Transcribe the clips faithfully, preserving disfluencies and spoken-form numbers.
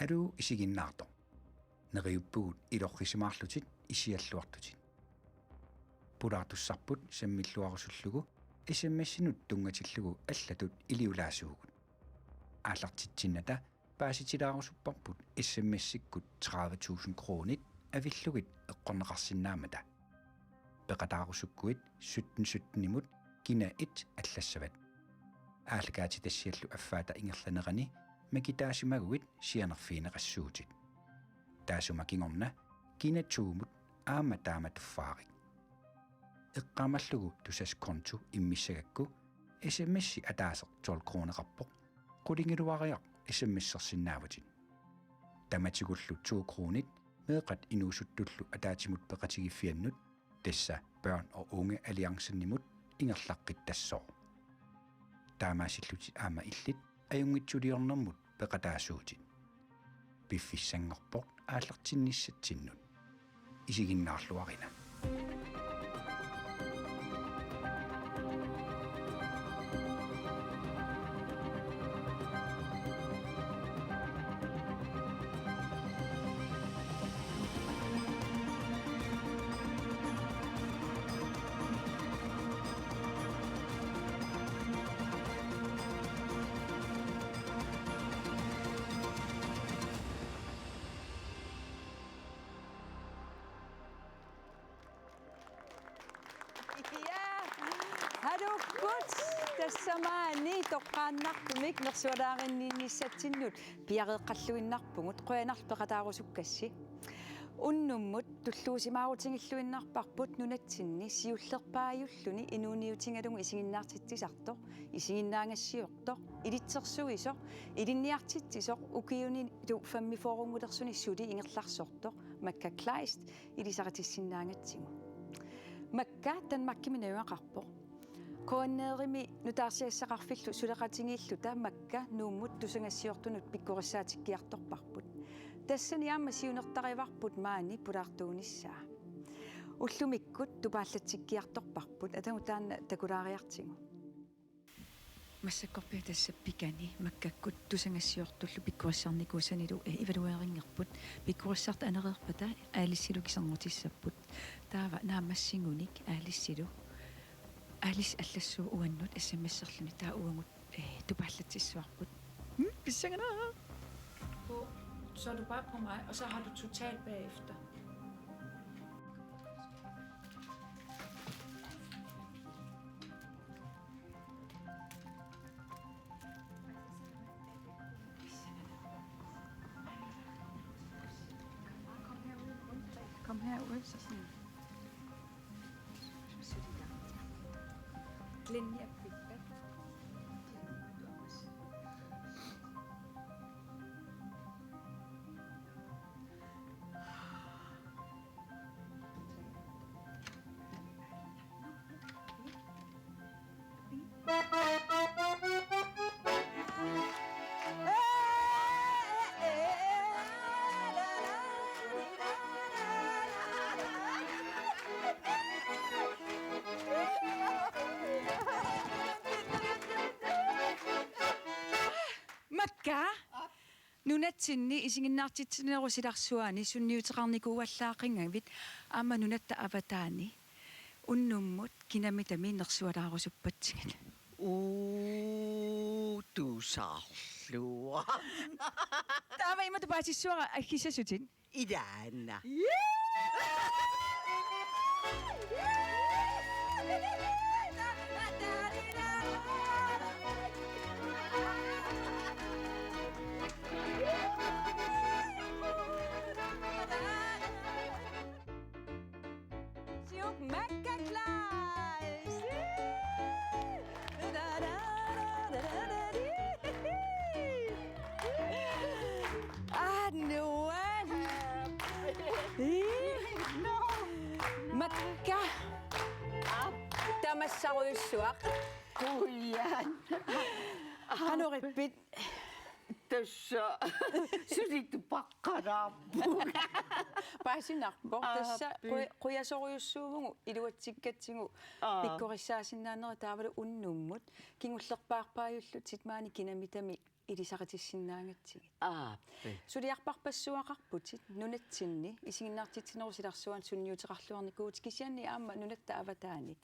Aluu isiginnaartoq. Neriuppugut ilorrisimaarlutit isialluartutit. Pulaartussarput sammilluarusullugu S M S-inut tunngatillugu allatut iliulaasuugut. Aallartitsinnata paasitilaarusupparput S M S-ikkut tredive tusind kronit avillugit eqqorneqarsinnaammata. Peqataarusukkuit sytten sytten-imut kina et allassavat. Aallakaatitassiallu affaata ingerlanerani makitaasimaguit sianerfigineqassuutit. Taassuma kingorna kina to-mut aamma taama tuffaarik. Eqqaamallugu Tusass konto immissagakku S M S-i ataaseq tolv kroneqarpoq, qulingiluariaq S M S-ersinnaavutit. Tamatigullu to kronit meeqqat inuusuttullu ataatsimut peqatigiffiannut, tassa Børn og Unge Alliancen-imut, ingerlaqqittassaaq. Taamaasillutit aamma illit ajunngitsuliornermut peqataasuutit. Piffissanngorpoq aallartinnissatsinnut. Isiginnaarluarina. Ja, haluukkut tassamaanni toqqaannartumik nersualaarinninnissatsinnut piareeqqalluinnarpugut, qujanarlu peqataarusukkassi. Unnummut tulluusimaarutigilluinnarparput nunatsinni siullerpaajulluni inuuniutigalugu isiginnaartitsisartoq, isiginnaagassiortoq, ilitsersuisoq, ilinniartitsisoq, ukiunilu femogfyrre-ngulersuni suli ingerlarsortoq, Makka Kleist, ilisaritissinnaagatsigu. Makka Danmarkimi najugaqarpoq. KNR-imi nutaarsiassaqarfillu suleqatigiilluta Makka Nuummut tusagassiortunut pikkorissaatikkiartorparput. Tassani aamma siunertarivarput maani pulaartuunissaa. Ullumikkut tupaatsikkiartorparput, atagu taanna takulaariartigu. Massakkorpiaq tassa pikani Makkakkut tusagassiortullu pikkorissarnikuusanilu, eh, evalueringerput. Pikkorissartut anereerpata Alicelu kiserngutissapput. Taava naammassigunik Alicelu. Alice allassuuvoq uannut S M S-erluni, taava uagut, eh, tupaallatsissuarput. Hmm, pissanganaq. På, så er du bare på mig, og så har du total bagefter. Kom herud, så sådan. Sæt i gang. Glenn, jeg fik det. Makka, nunatsinni isiginnaartitsinerup silarsuani sunniuteqarnikuuallaaqigavit aamma nunatta avataani. Unnummut kinamitami nersualaarusuppatsigit? Uu, tusarluarnaq. Taava imatut paasissuara aggissasutit. Ilaanna. Siuk Makka Kleist. Ah, nuan. Makka. Tamassarujussuaq. Qujan. Qanorippit? Tassa suli tupaqqalaarpunga. Paasinarpoq. Tassa Aappi. Qu-, qujasorujussuuvugut iluatsikkatsigu. Aa. Pikkorissaasinnaanerit taavalu unnummut. Kingullerpaarpaajullutit maani kinamitami ilisaritissinnaangatsigit. Aap. Suliarpassuaqarputit nunatsinni isiginnaartitsinerup silarsuani sunniuteqarluarnikuuvutit kisianni aamma nunatta avataani.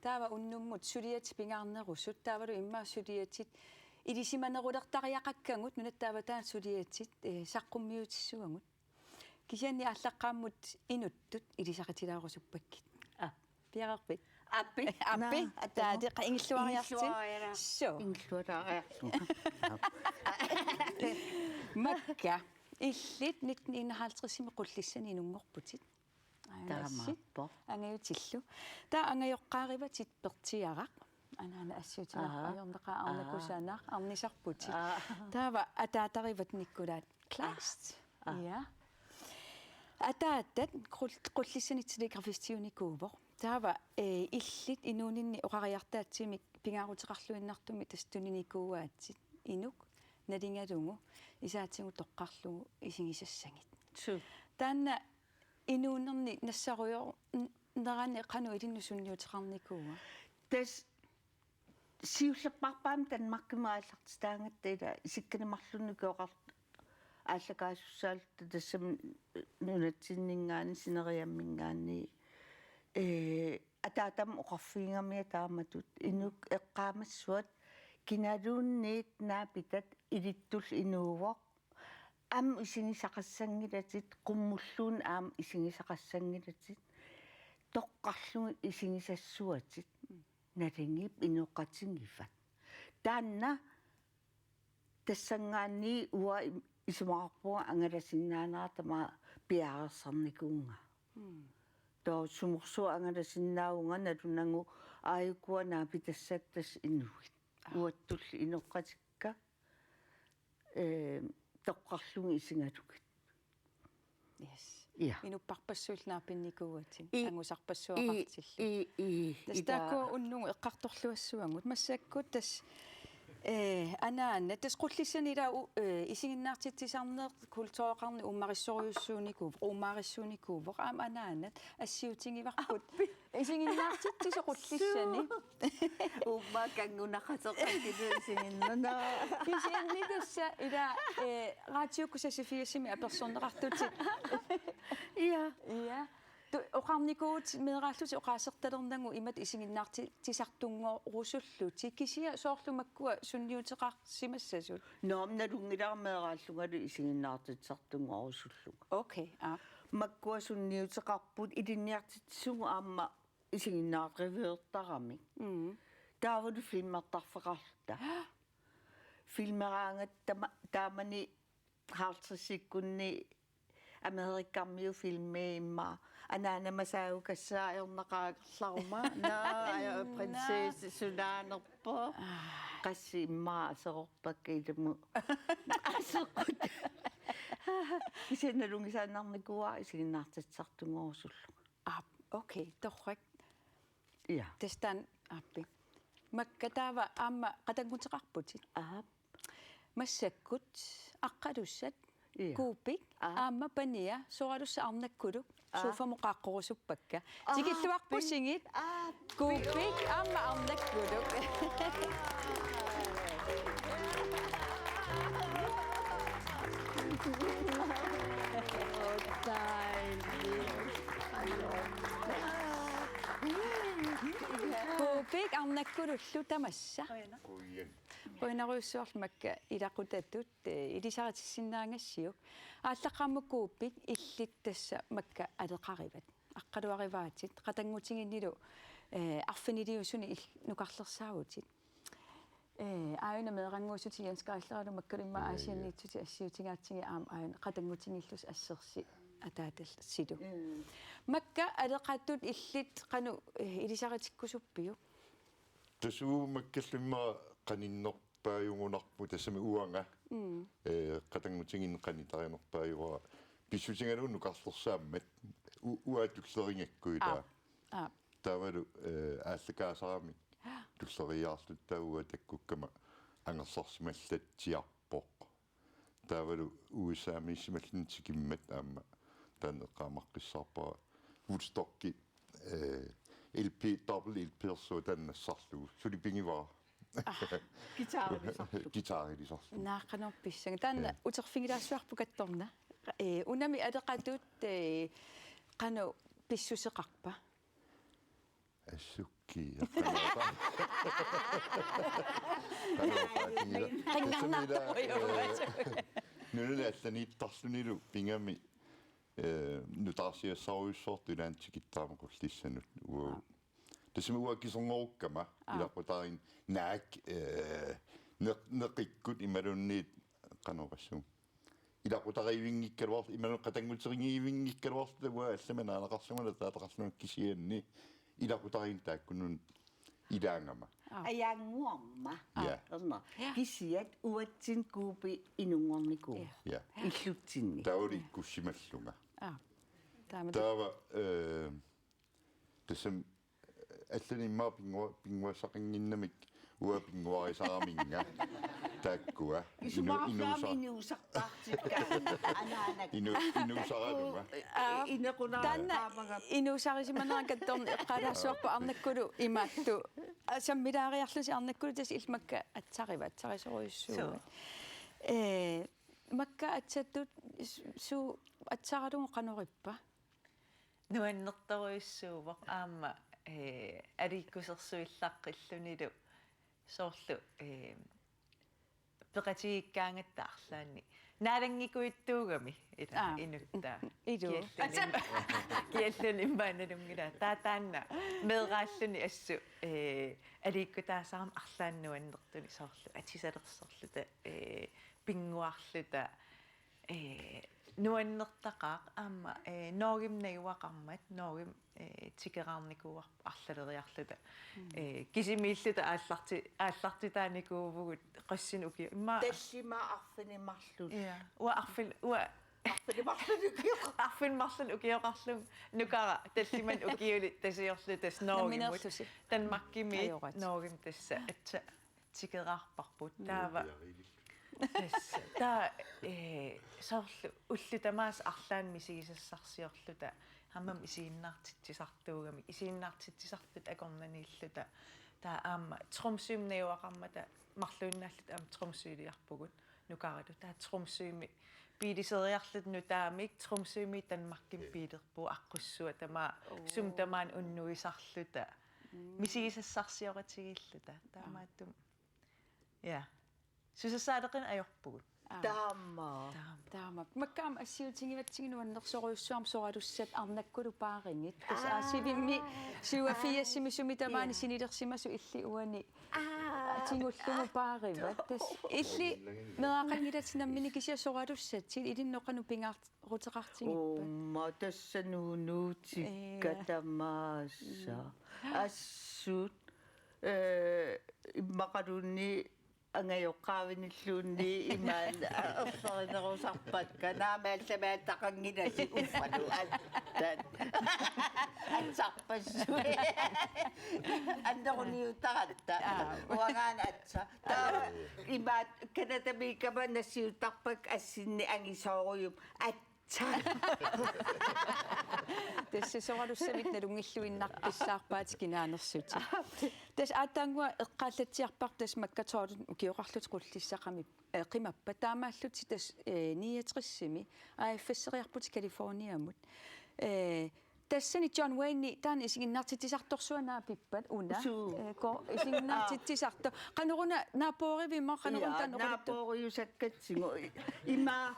Taava unnummut suliatit pingaarnerusut, taavalu immaqa suliatit ilisimanerulertariaqakkagut nunatta avataani suliatit, eh, saqqummiutissavagut. Kisianni aallaqqaammut inuttut ilisaritilaarusuppakka. Aa. Piareerpit? Aappi. Aappi. Naa, taava teqa ingilluariarlutit. Ingilluariarlutit. Suu. Ingilluariarlutit. Makka. Illit nitten enoghalvtredsimi Qullissani inunngorputit. Taamaappoq. Angajutillu. Taava angajoqqaarivatit Perti Araq. Anaana assiutigalugu. Aa. Ajornaqaaq arnat kusanaq, arnisarputit. Aa. Taava ataatarivatit Nikolaj Kleist. Aa. Ja. Ataatat Qul-, Qullissani telegrafistiunikuuvoq. Taava, eh, illit inuuninni oqariartaatsimik pingaaruteqarluinnartumik tassa tuninikuuaatit inuk nalingalugu isaatigut toqqarlugu isigisassagit. Suu. Taanna inuunerni nassarujoor-, n-, nerani qanoq ilinnut sunniuteqarnikuua? Tassa siullerpaamik Danmarkimut aallartitaagatta ila isikkanik marlunnik ukioqar-, aallakaasussaalluta tassami nunatsinninngaanniit sineriamminngaanniit, ee, ataatama oqarfigigamia taamatut inuk eqqaamassavat kinaluunniit naapitat ilittullu inuuvoq. Aamma isigisaqassanngilatit, qummulluunniit aamma isigisaqassanngilatit, toqqarlugit isigisassuatit, naligiipput inoqatigiiffiit. Taanna tassanngaanniit uanga im-, isumaqarpunga angalasinnaanerat tamaat piareersarnikuuvunga. Mm. Taava sumorsuaq angalasinnaavunga nalunagu aajukua naapitassat tassa inuit. Aa. Uattulli inoqatikka. Ee, toqqarlugit isigalugit. Yes. Ja. Inuppassuillu naapinnikuuatit, i-, angusarpassuaqartillu. I-, i-, tassa ila. Taakkua unnugu eqqartorluassavagut. Massakkut tassa, eh, anaana, tassa Qullissani ila u-, eh, isiginnaartitsisarneq kultureqarneq uummarissorujussuunikuuvoq, uummarissuunikuuvoq, aamma anaanat assiutigivarput. Isiginnaartitsisoq Qullissani. Uummaakanngunaqateqakkit isiginnana. Kisianni tassa ila, eh, Radiukkut seksogfirsimi apersorneqartutit. Ja. Ja. Tu-, oqarnikuuvutit meeraallutit oqaasertalernagu imatut isiginnaartitsisartunngorusullutit. Kisianni soorlu makkua sunniuteqarsimassasut? Naamik nalunngilara meeraallungalu isiginnaartitsisartunngorusullunga. Okay, aa. Makkua sunniuteqarput ilinniartitsisugut aamma isiginnaariveertaramik. Mm. Taavalu filmertarfeqarluta. Filmeraangatta tama-, taamani halvtredsikkunni Amerikkarmiut filmi immaqa anaana masaajukassaq ajornaqaaq akerlaruma. Naa, prinsesse sunaanerpoq. Aa. Qassit immaqa aserorpakka ilumut. Aseqqut. Kisianni nalunngisaannarnikuuara isiginnaartitsisartunngorusullunga. Aap, okay, torrak. Ja. Tassa taanna aappi. Makka taava aamma qatannguteqarputit. Aap. Massakkut Aqqalussat, ja, Kuupik, aa, aamma Pania, soralussaq Arnakkuluk, aa, sofamut qaaqqorusuppakka. Aa, tikilluarpusigit, aa, Kuupik aamma Arnakkuluk. Kuupik Arnakkulullu tamassa. Qujan. Qujanarujussuarlu makka ilaqutatut, eh, ilisaritissinnaagassiuk. Aallaqqaammut Kuupik illit tassa makka aleqarivat. Aqqaluarivaatit qatanngutiginnilu, eh, arfiniliusuni il-, nukarlersaavutit. Eh, aajuna meerannguusutit Jens Geislerilu makkalu immaqa, ja, ja, Aasianniitsutit assiutigaatsigit aamma aajuna qatanngutigillusi assersi ataatalsilu. Mm. Makka aleqatut illit qanoq, eh, ilisaritikkusuppiuk? Tassa uagut makkallu immaqa qaninnerpaajugunarpugut tassami uanga. Mm. Eh, qatanngutigiinneq qanitarinerpaajugara. Pissutigalugu nukarlersaammat u-, uanga tulleriigakku ilaa. Aap. Aap. Taavalu, eh, aallakaasaramik tulleriiaarluta taava uanga takkukkama angerlarsimallatsiarpoq. Taavalu U S A-miissimalluni tikimmat aamma taanna eqqaamaqqissaarpara Woodstocki, eh, L P, dobbelt L P-ersuaq taanna nassarlugu. Suli pigivara. Guitarilisarlu. Guitarilisarlu. Naaqanorpissanga. Taanna Ja. Uterfigilaassuarput kattorna. Ee, unami aleqatut, ee, qanoq pissuseqarpa? Assukkii. Qanoq pa-, qanoq paatigiga. Qingarnaartorujuuvoq. Ee, nunani allaniittarlunilu pigami, ee, nutaarsiassarujussuartut ilaanni tikittaramik Qullissanut. Uagut. Tassami uanga kisernerukkama, Aa. Ilaqutariinni naak, ee, neq-, neqikkut imaluunniit qanoq oqassuunga. Ilaqutariivinngikkaluarl-, imaluunniit qatannguteriivinngikkaluarluta uanga allamik naalaqarlunga ataataqarlunga kisianni ilaqutariinni taakkununnga ilaagama. Aa. Ajaannguarma. Ja. Erna. Ja. Kisiat uatsinnut Kuupi inunngornikuuvoq. Ja. Ja. Illutsinni. Taava ikkussimallunga. Aa. Taama tu- Taava, ee, tassami, ee, allanik immaqa pinngu-, pinnguassaqannginnamik uanga pinnguarisaraminnga taakkua. Inu-, Isumaqarlunga inuusa-, inuusartartikka anaanakkut. Inu-, inuusaralunga. Aa, Inequnaa taanna qaamagap. Inuusarisimanera kattorn eqqaalaassuarput arnakkulu imaattoq. Aa, sammilaariarlusi arnakkulu tassa illit Makka atsarivat, atsarisorujussuuvat. Suu. Ee, Makka atsatut s-, suut atsaralugu qanoq ippa? Nuannertorujussuuvoq aamma, ee, aliikkusersuillaqqillunilu soorlu, ee, peqatigiikkaangatta arlaannik. Naalanngikujuttuugami ila Aa. Inuttaa. Ilu. Kialluni. Kialluni immaqa nalunngilaa. Taava taanna meeraalluni assut, ee, aliikkutaasarami arlaannik nuannertuni soorlu atisalersorluta, ee, pinnguarluta, ee, nuannertaqaaq aamma, ee, Norgemi najugaqarmat, Norgemi, ee, tikeraarnikuuarput arlaleriarluta. Mm. Ee, kisimiilluta aallarti-, aallartitaanikuuvugut qassinik ukiut. Immaqa Tallimat arfineq-marluk. Ja. Uanga arfin-, uanga Arfineq-marluk ukioq. Arfineq-marlunnik ukioqarlunga nukara tallimanik ukiulik tasiorluta tassa Norgemut. Nammineerlusi. Danmarkimi Ajorat. Norgemi tassa atsa tikeraarparput. Mm. Taava. Tassa. Taava, ee, soorlu ullut tamaasa arlaannik misigisassarsiorluta. Aammami isiginnaartitsisartuugamik. Isiginnaartitsisarluta akornanniilluta. Taava aamma Tromsømi najugaqarmata marluinnaalluta aamma Tromsøliarpugut. Nukaratut. Taava Tromsømi biiliseriarluta nutaamik, Tromsømiit Danmarkimi biilerpugut aqqussuaq tamaat, Oo. Sumi tamaani unnuisarluta. Mm. Misigisassarsioqatigiilluta. Taamaattumik. Ja. Susassaaleqineq ajorpugut. Aa. Taama. Taama. Taama. Makka aamma assiutigivatsigu nuannersorujussuarmik soralussat arnakkulu paaringit. Tassa Aa. Aasivimmi syvogfirsimi sumi tamaani Ja. Sinilersimasoq illit uani Aa. Atigullugu paarivat. Tassa illit meeraqanngilatit nammineq kisianni soralussatit ilinnut qanoq pingaaruteqartigippat? Uumma tassa nuunuutikka Ee. Tamaasa. Mm. Assut, ee, immaqaluunniit angajoqqaavinilluunniit imaanna erlerinerusarpakka naamik allamik attaqqinngilasi uffalu attat. Atsarpassuit. Anneruniuttaratta. Aa. Uangaana atsa. Taava imaat Canadamiikkama nassiuttarpakka assinnik angisoorujummik. At- Tassa soralussamik nalunngilluinnaqqissaarpaatit kinaanersutit. Tassa aatsaannguaq eqqaallatsiarparput tassa Makka tolv ukioqarlutik Qullissaq qami-, ee, qimappat taamaallutik tassa, ee, niogtresimi A F S-eriarputit Californiamut. Ee, tassani John Wayne taanna isiginnaartitsisartorsuaq naapippat una. Suu. Ee, ko-, isiginnaartitsisartoq. Qanoruna naapuurivimmi qanoruna Aa, taanna oqaluttu- naapuuriusakkatsigu. Ima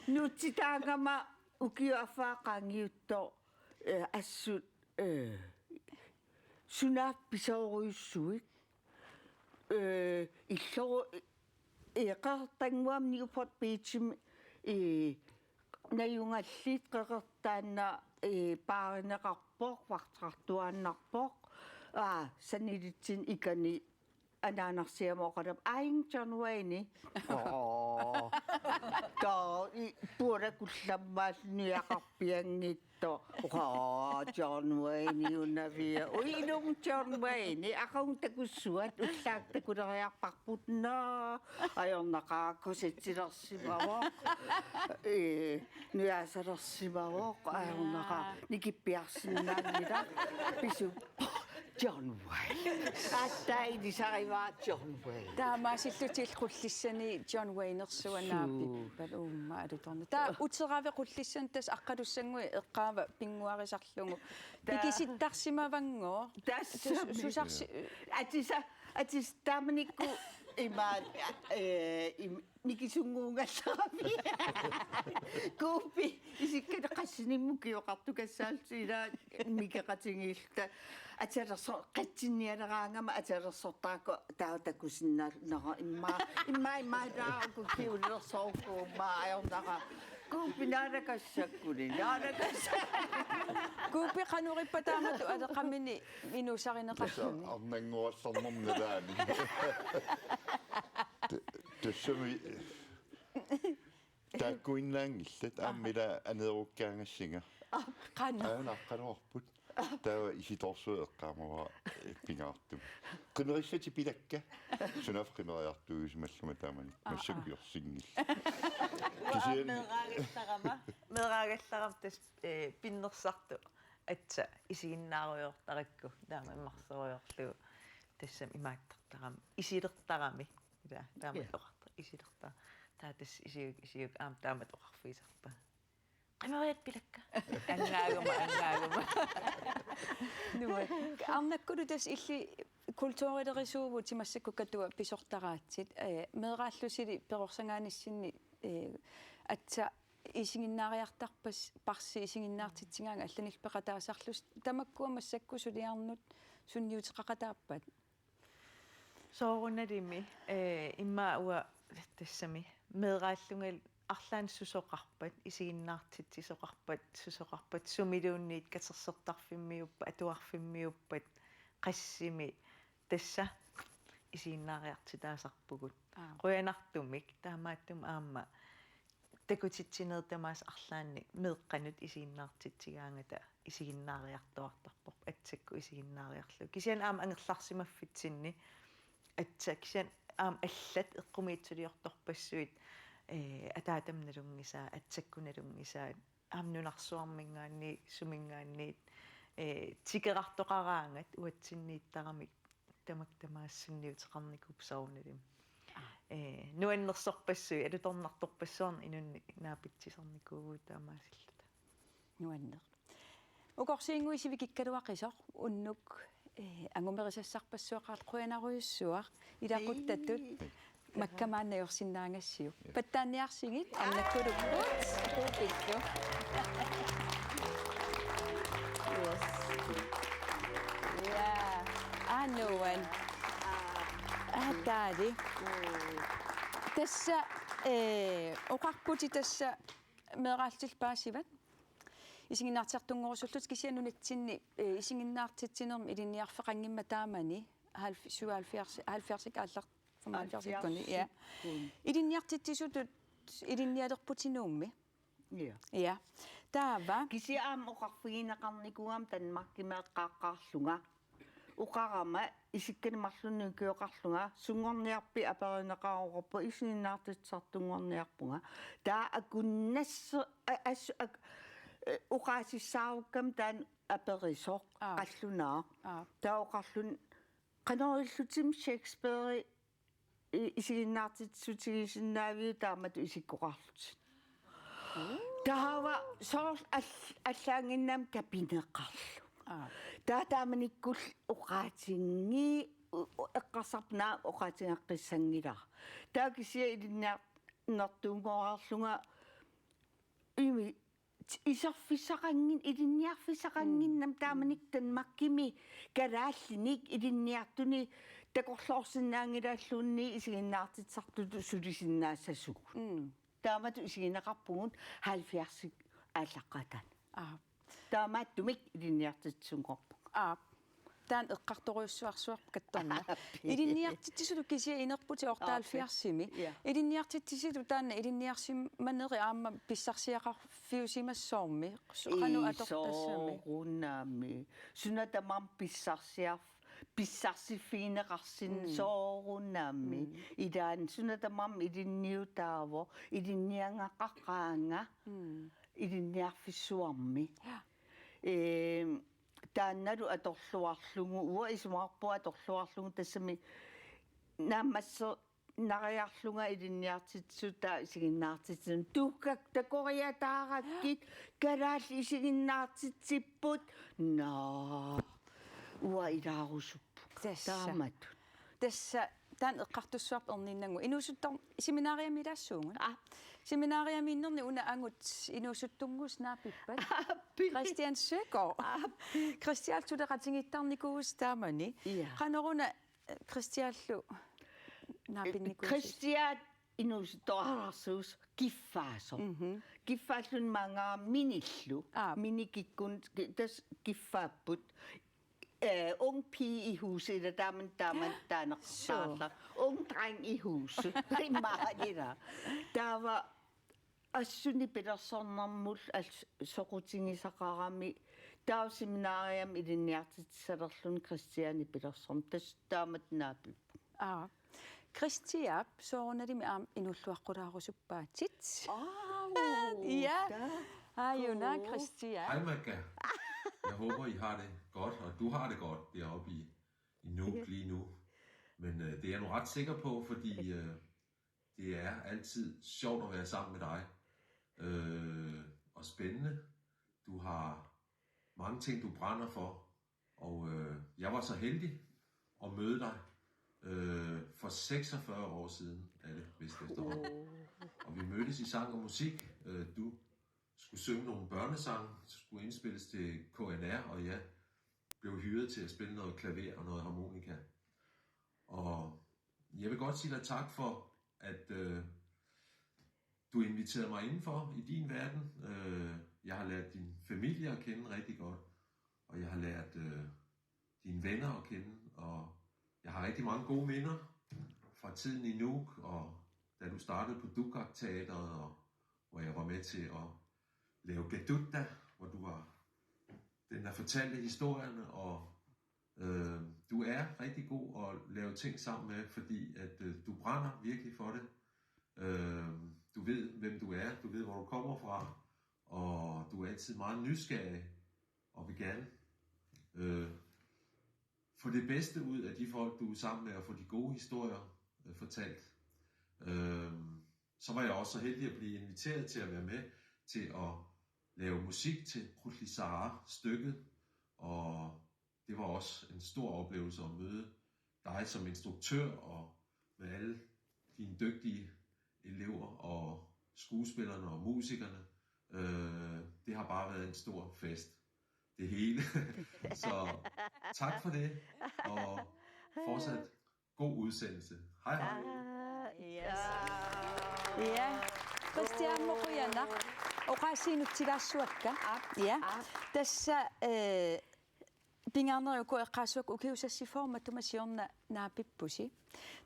nuutsitaagama ukiup affaa qaangiuttoq, ee, assut, ee, sunaaffa pisoorujussuit, ee, illoru-, ee, Qeqertannguami Newport Beachimi, ee, najugallit qeqertaanna, ee, paarineqarpoq, vagteqartuaannarpoq, aa, sanilitsinni ikani anaanarsiama oqarami, "Aing John Wayne." Oo. Taa, i, puala kullammaalluni aqarpianngitsoq. Oo, John Wayne unavia. Ui, ilum John Wayne. Aqagu takussuat, ullaaq takuleriarparput. Naa, ajornaqaaq, korsettilersimavoq. Ee, nujaasalersimavoq. Ajornaqaaq, nikippiarsinnaanngilaq. Pisuppoq. John Wayne. Aatsaat ilisarivara John Wayne. Taamaasillutik Qullissani John Waynersuaq Suu. Naapippat uuma alutornaq. Taava uteravit Qullissani tassa aqqalussannguit eqqaavaa pinnguarisarlugu. Taa- Pikisittarsimavannguaq. Tassami. Su-, susarsi- Atisa, atis taamanikkut ima, eh, im-, mikisunnguugallarami. Kuuppi isikkaneq qassinimmut ukioqartukassaallutik ilaa mikeqatigiilluta. Atalerso-, qatsinnialeraangama atalersortarakku taava takusinnaallugu immaqa, immaqa, immaqa taava uku kingullersoorukku immaqa ajornaqaaq. Kuuppi naalakassakkuni, naalakassakkuni. Kuuppi qanoq ippa taamatut aleqamini inuusarineqarluni. Tassa arnannguassarnermi nalaani. T-, tassami taakkuinnaanngillat aamma ila aneerukkaangassinga. Qanoq. Aana aqqaluarput. Taava isitoorsuaq eqqaamavara, eh, pingaartumik. Qimerissatit pilakka. Sunaaffa qimeriartuusimalluma taamani. Aa, massakkut aa. Jorsinngillat. Kisianni meeraagallarama. Meeraagallarama tassa, eh, pinnersartoq. Aatsaat isiginnaarujoortarakku. Taama immarsorujoorlugu. Tassami imaattartarami. Isilertarami. Ila, taama Ja. Oqarta, isilerta. Taava tassa isiuk, isiuk, aamma taamatut oqarfigisarpaa. Qimeriat pilakka. Angaaguma, angaaguma. Nuann-, arnakkulu tassa illit kulturilerisuuvutit massakkut katua pisortaraatsit, eh, meeraallusili perorsagaanissinni, eh, aatsaat isiginnaariartarpas-, -parsi isiginnaartitsigaangat allanillu peqataasarlusi tamakkua massakkut suliarnut sunniuteqaqataappat? Soorunalimi, eh, immaqa uanga tassami meeraallunga arlaannik susoqarpat, isiginnaartitsisoqarpat, susoqarpat, sumiluunniit katersortarfimmiuppat, atuarfimmiuppat, qassimi tassa isiginnaariartitaasarpugut. Aap. Qujanartumik, taamaattumik aamma takutitsinerit tamaasa arlaannik meeqqanut isiginnaartitsigaangata isiginnaariartuartarpoq, aatsakkut isiginnaariarlugu. Kisianni aamma angerlarsimaffitsinni, aatsaat kisianni aamma allat eqqumiitsuliortorpassuit, eh, ataatama nalunngisaat, aatsakkut nalunngisaat, aamma nunarsuarminngaanniit, suminngaanniit, eh, tikerartoqaraangat uatsinniittaramik tamakku tamaasa sunniuteqarnikuupput soorunalimi. Aa. Eh, nuannersorpassuit, alutornartorpassuarnik inunnik naapitsisarnikuuvugut taamaasilluta. Nuanneq. Ukorsiinnguit sivikikkaluaqisoq unnuk, eh, angumerisassarpassuaqartoq qujanarujussuaq ilaquttatut. Ii. Makka maanna ajorsinnaagassiuk. Pattaanniarsigit, arnakkulupput. Kuupillu. Yes. Ja. Aa, nuann'. Aa, taali. Tassa, eh, oqarputit tassa meeraallutillu paasivat. Isiginnaartitsisartunngorusullutik kisianni nunatsinni, eh, isiginnaartitsinermi ilinniarfeqanngimmat taamani, halv-, syvoghalvfjerds, halvfjerds aallar-, femoghalvfjerds-ikkuni, ja. Halvfjerds-ikkuni. Ilinniartitsisutut ilinnialerputit Nuummi. Ja. Ja. Taava. Kisianni aamma oqarfigineqarnikuugama Danmarkimi eqqaaqqaarlunga. Oqarama isikkanik marlunnik ukioqarlunga sunngorniarpit aperineqareerpoq isiginnaartitsisartunngorniarpunga. Taava akunnasse-, a-, as-, ak-, eh, oqaasissaarukkama taanna aperisoq. Aap. Qallunaaq. Aap. Taava oqarluni qanoq ilillutimmi Shakespeare i-, isiginnaartitsissutigisinnaaviuk taamatut isikkoqarlutit. Taava soorlu all-, allaannginnami kapineqarluni. Aap. Taava taamanikkullu oqaatinngi-, u-, u-, eqqarsarpunga oqaatigeqqissanngilara. Taava kisianni ilinniar-, -nertuunngorarlunga imi t-, iserfissaqanngin-, ilinniarfissaqannginnami. Mm. Taamanikkut Danmarkimi kalaallinik ilinniartunik takorloorsinnaanngilaalluunniit isiginnaartitsisartutut sulisinnaassasoq. Mm. Taamatut isigineqarpugut halvfjerds-ikkut aallaqqaataani. Aap. Taamaattumik ilinniartitsisunngorpunga. Aap. Taanna eqqartorujussuarsuarput kattorna. Aap. Ilinniartitsisutut kisianni inerputit otteoghalvfjerds-imi. Aap. Ja. Ilinniartitsisutut taanna ilinniarsimaneri aamma pissarsiaqarfiusimassavarmi. Su-, qanoq atortassami. Ii, soorunami. Suna tamarmi pissarsiarf-, pissarsiffigineqarsinnaavoq. Mm. Soorunami. Mm. Ilaanni suna tamarmi ilinniutaavoq, ilinniagaqaqaanga. Mm. Ilinniarfissuarmi. Ja. Ehm, Taannalu atorluarlugu, uanga isumaqarpunga atorluarlugu, tassami naammasseriarlunga ilinniartitsisutaa isiginnaartitsineq. Tuuggakkit takoriataarakkit, kalaallit isiginnaartitsipput. Naa. Uanga ilaarusuppunga. Tassa. Taamatut. Tassa taanna eqqartussuarput erniinnannguaq. Inuusuttor-, seminariami ilaassuunga. Aa. Seminariamiinnerni una angut inuusuttunnguusoq naapippat. Aappi. Christian Søgaard. Aappi. Christian suleqatigiittarnikuusoq taamani. Ja. Qanoruna, eh, Christianlu naapinnikuusoq? Christian inuusuttoraarsuusoq kiffaasoq. Mhm. Kiffaalluni maanngaanniit minillu. Aap. Mini kikkut ki-, tassa kiffaapput. Eh, ung pige i huset, ilaa taamannak, taamannak, taanaqattaarluni. Suu. Ung dreng i huset. Rimmaanila. Taava assut nipilersornermullu al-, soqutigisaqarami. Taava seminariami ilinniartitsissalerluni Christian nipilersorneq. Tassa taamatut naapippunga. Aa. Christiap soorunalimi aamma inuulluaqqulaarusuppaatit. Au, ja. Taa. Aajuna, Christian. Hej, Magga. Jeg håber, I har det godt, og du har det godt deroppe i, i Nuuk lige nu. Men øh, det er jeg nu ret sikker på, fordi øh, det er altid sjovt at være sammen med dig. Øh, og spændende. Du har mange ting, du brænder for, og øh, jeg var så heldig at møde dig øh, for seksogfyrre år siden, er det vist efterhånden. Og vi mødtes i sang og musik. Øh, du skulle synge nogle børnesange, skulle indspilles til K N R, og jeg blev hyret til at spille noget klaver og noget harmonika. Og jeg vil godt sige dig tak for, at øh, du inviterede mig indenfor i din verden. Øh, jeg har lært din familie at kende rigtig godt, og jeg har lært øh, dine venner at kende, og jeg har rigtig mange gode minder fra tiden i Nuuk, og da du startede på Dukak Teateret, og hvor jeg var med til at lave Gedutta, hvor du var den, der fortalte historierne, og øh, du er rigtig god at lave ting sammen med, fordi at øh, du brænder virkelig for det. Øh, du ved, hvem du er, du ved, hvor du kommer fra, og du er altid meget nysgerrig, og vil gerne øh, få det bedste ud af de folk, du er sammen med, og få de gode historier øh, fortalt. Øh, så var jeg også så heldig at blive inviteret til at være med til at lave musik til Qullissaaq-stykket, og det var også en stor oplevelse at møde dig som instruktør og med alle dine dygtige elever og skuespillerne og musikerne. Øh, det har bare været en stor fest. Det hele. Så tak for det, og fortsat god udsendelse. Hej hej. Yes. Ja. Christian, qujanaq. Oqaasiinut tilaassuakka. Aap. Ja. Aap. Tassa, eh, pingaarnerit uku eqqaassuakka, ukiut seksogfyrre matuma siorna naapippusi.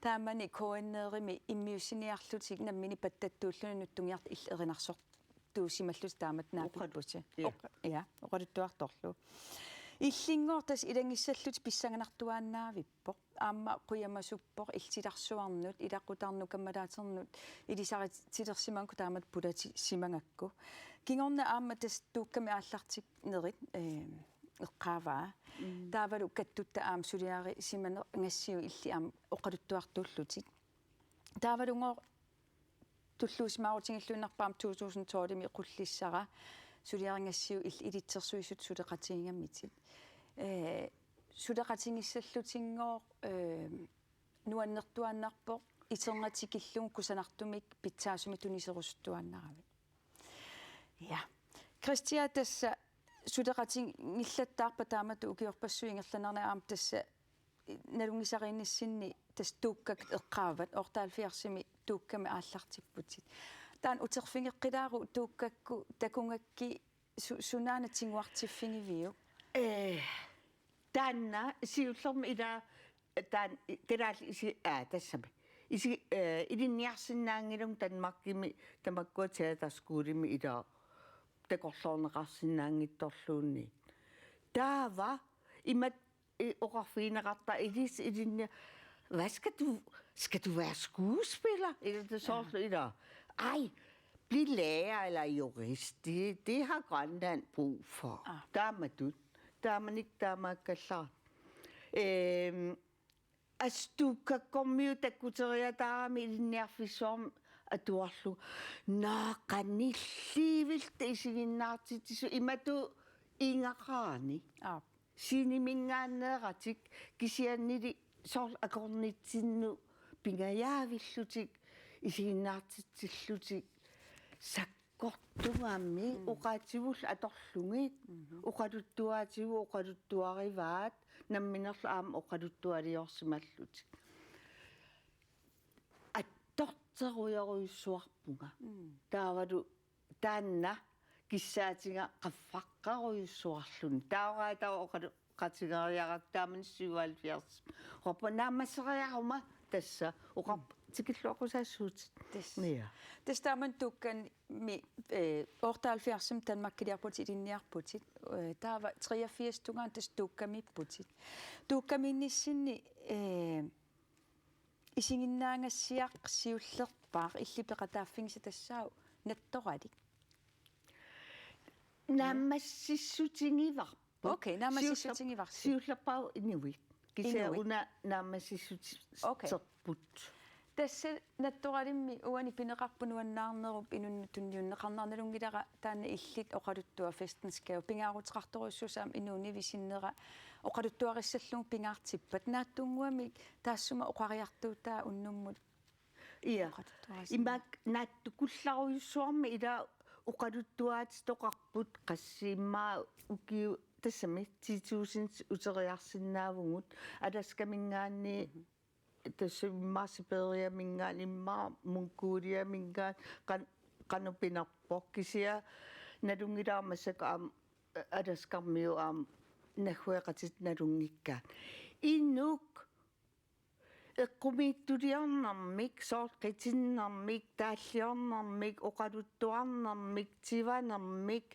Taamani K N R-imi immiussiniarlutit nammineq pattattuulluni nutsungiartut illit erinarsortuusimallutit taamatut naapippusi. Oqal-, ja. Oq-, ja, oqaluttuartorlu. Illinngooq tassa ilanngissallutit pissanganartuaannavippoq. Aamma qujamasuppoq illit silarsuarnut, ilaquttarnut, kammalaaternut ilisaritilersimagakku taamatut pulatisimagakku. Kingorna aamma tassa Dukkami aallartinnerit, eh, eqqaavaa. Mm. Taavalu Kattutta aamma suliarisimanergassiuk illit aamma oqaluttuartuullutit. Taavalugooq tulluusimaarutigilluinnarpoq aamma to tusind tolvimi Qullissara suliarigassiuk illit ilitsersuisut suleqatigigammitit. Eh, suleqatigissallutigooq, eh, nuannertuaannarpoq iternatikillugu kusanartumik pitsaasumik tuniserusuttuaannaravit. Ja. Christian, tassa suleqatigillattaarpat taamatut ukiorpassuit ingerlanerani aamma tassa nalunngisariinnissinni tassa Dukkak eqqaavat, otteoghalvfjerdsimi Dukkami aallartipputit. Taanna uterfigeqqilaaruk Dukkakkut takugakkit su-, sunaana tiguartiffigiviuk? Eh, taanna siullermik ila taanna kalaallit isi-, aa, tassami. Isi-, eh, ilinniarsinnaanngilagut Danmarkimi tamakkua teaterskolemi ila takorloorneqarsinnaanngitsorluunniit. Taava imatut, eh, oqarfigineqartarpoq ilissi ilinni-, hvad skal du, skal du være skuespiller? Ilaa soorlu ilaa. Ej, bliv lærer eller jurist. Det, det har Grønland brug for. Ah. Taamatut. Taamanikkut taamaakkallarami. Ehm, assut tuukkakkormiut takkuteriataarami ilinniarfissuarmik atuarlugu. Naa qanilliivilluta isiginnaartitsisut imatut ingaqarani. Aap. Sceneminngaanneeratik kisiannili soorlu akornitsinnut pingajaavillutik isiginnaartitsillutik sakkortugami. Mm. Oqaativut atorlugit. Mhm. Oqaluttuaatigut oqaluttuarivaat namminerlu aamma oqaluttualiorsimallutik. Attorterujorujussuarpunga. Mm. Taavalu taanna kissaatiga qaffaqqerujussuarluni. Taava taava oqaloqatigeeriarakku taamani syvoghalvfjerds. Oqarpunga naammasseriaruma tassa oqarp-, tikilluaqqusaassuutit. Tassa. Ja. Tassa taamani tuukkanimi, eh, otteoghalvfjerdsimi Danmarkiliarputit ilinniarputit. Eh, taava treogfirs tungaanut tassa tuukkamiipputit. Tuukkamiinnissinni, eh, isiginnaagassiaq siullerpaaq illit peqataaffigisat tassaavoq nattoralik. Naammassissutigivarput. Okay, naammassissutigivarsi. Siullerpaaq inuit. Kisianni inuit. Una naammassissuterput. Okay. Tassa nattoralimmi uani pineqarpoq nuannaarnerup inunnut tunniunneqarnera, nalunngilara taanna illit oqaluttuaq Festens Gade pingaaruteqartorujussuusoq aamma inuunivi sinnera oqaluttuarissallugu pingaartippat. Naatsunnguamik taassuma oqariartuutaa unnummut. Ja. Oqaluttuarissallugu. Imaak naatsukullarujussuarmik ila oqaluttuaatitoqarput qassit immaqa ukiut tassami ti tusind uteriarsinnaavugut Alaskaminngaanniit. Mhm. Tassa immaqa Siberiaminngaanniit, immaqa Mongoliaminngaanniit, qan-, qanoq pinerpoq. Kisianni nalunngilara massakkut aamma Alaskarmiut aamma naggueqatitta nalunngikkaat. Inuk eqqumiitsuliornermik, soorlu qitinnermik, taalliornermik, oqaluttuarnermik, tivanermik,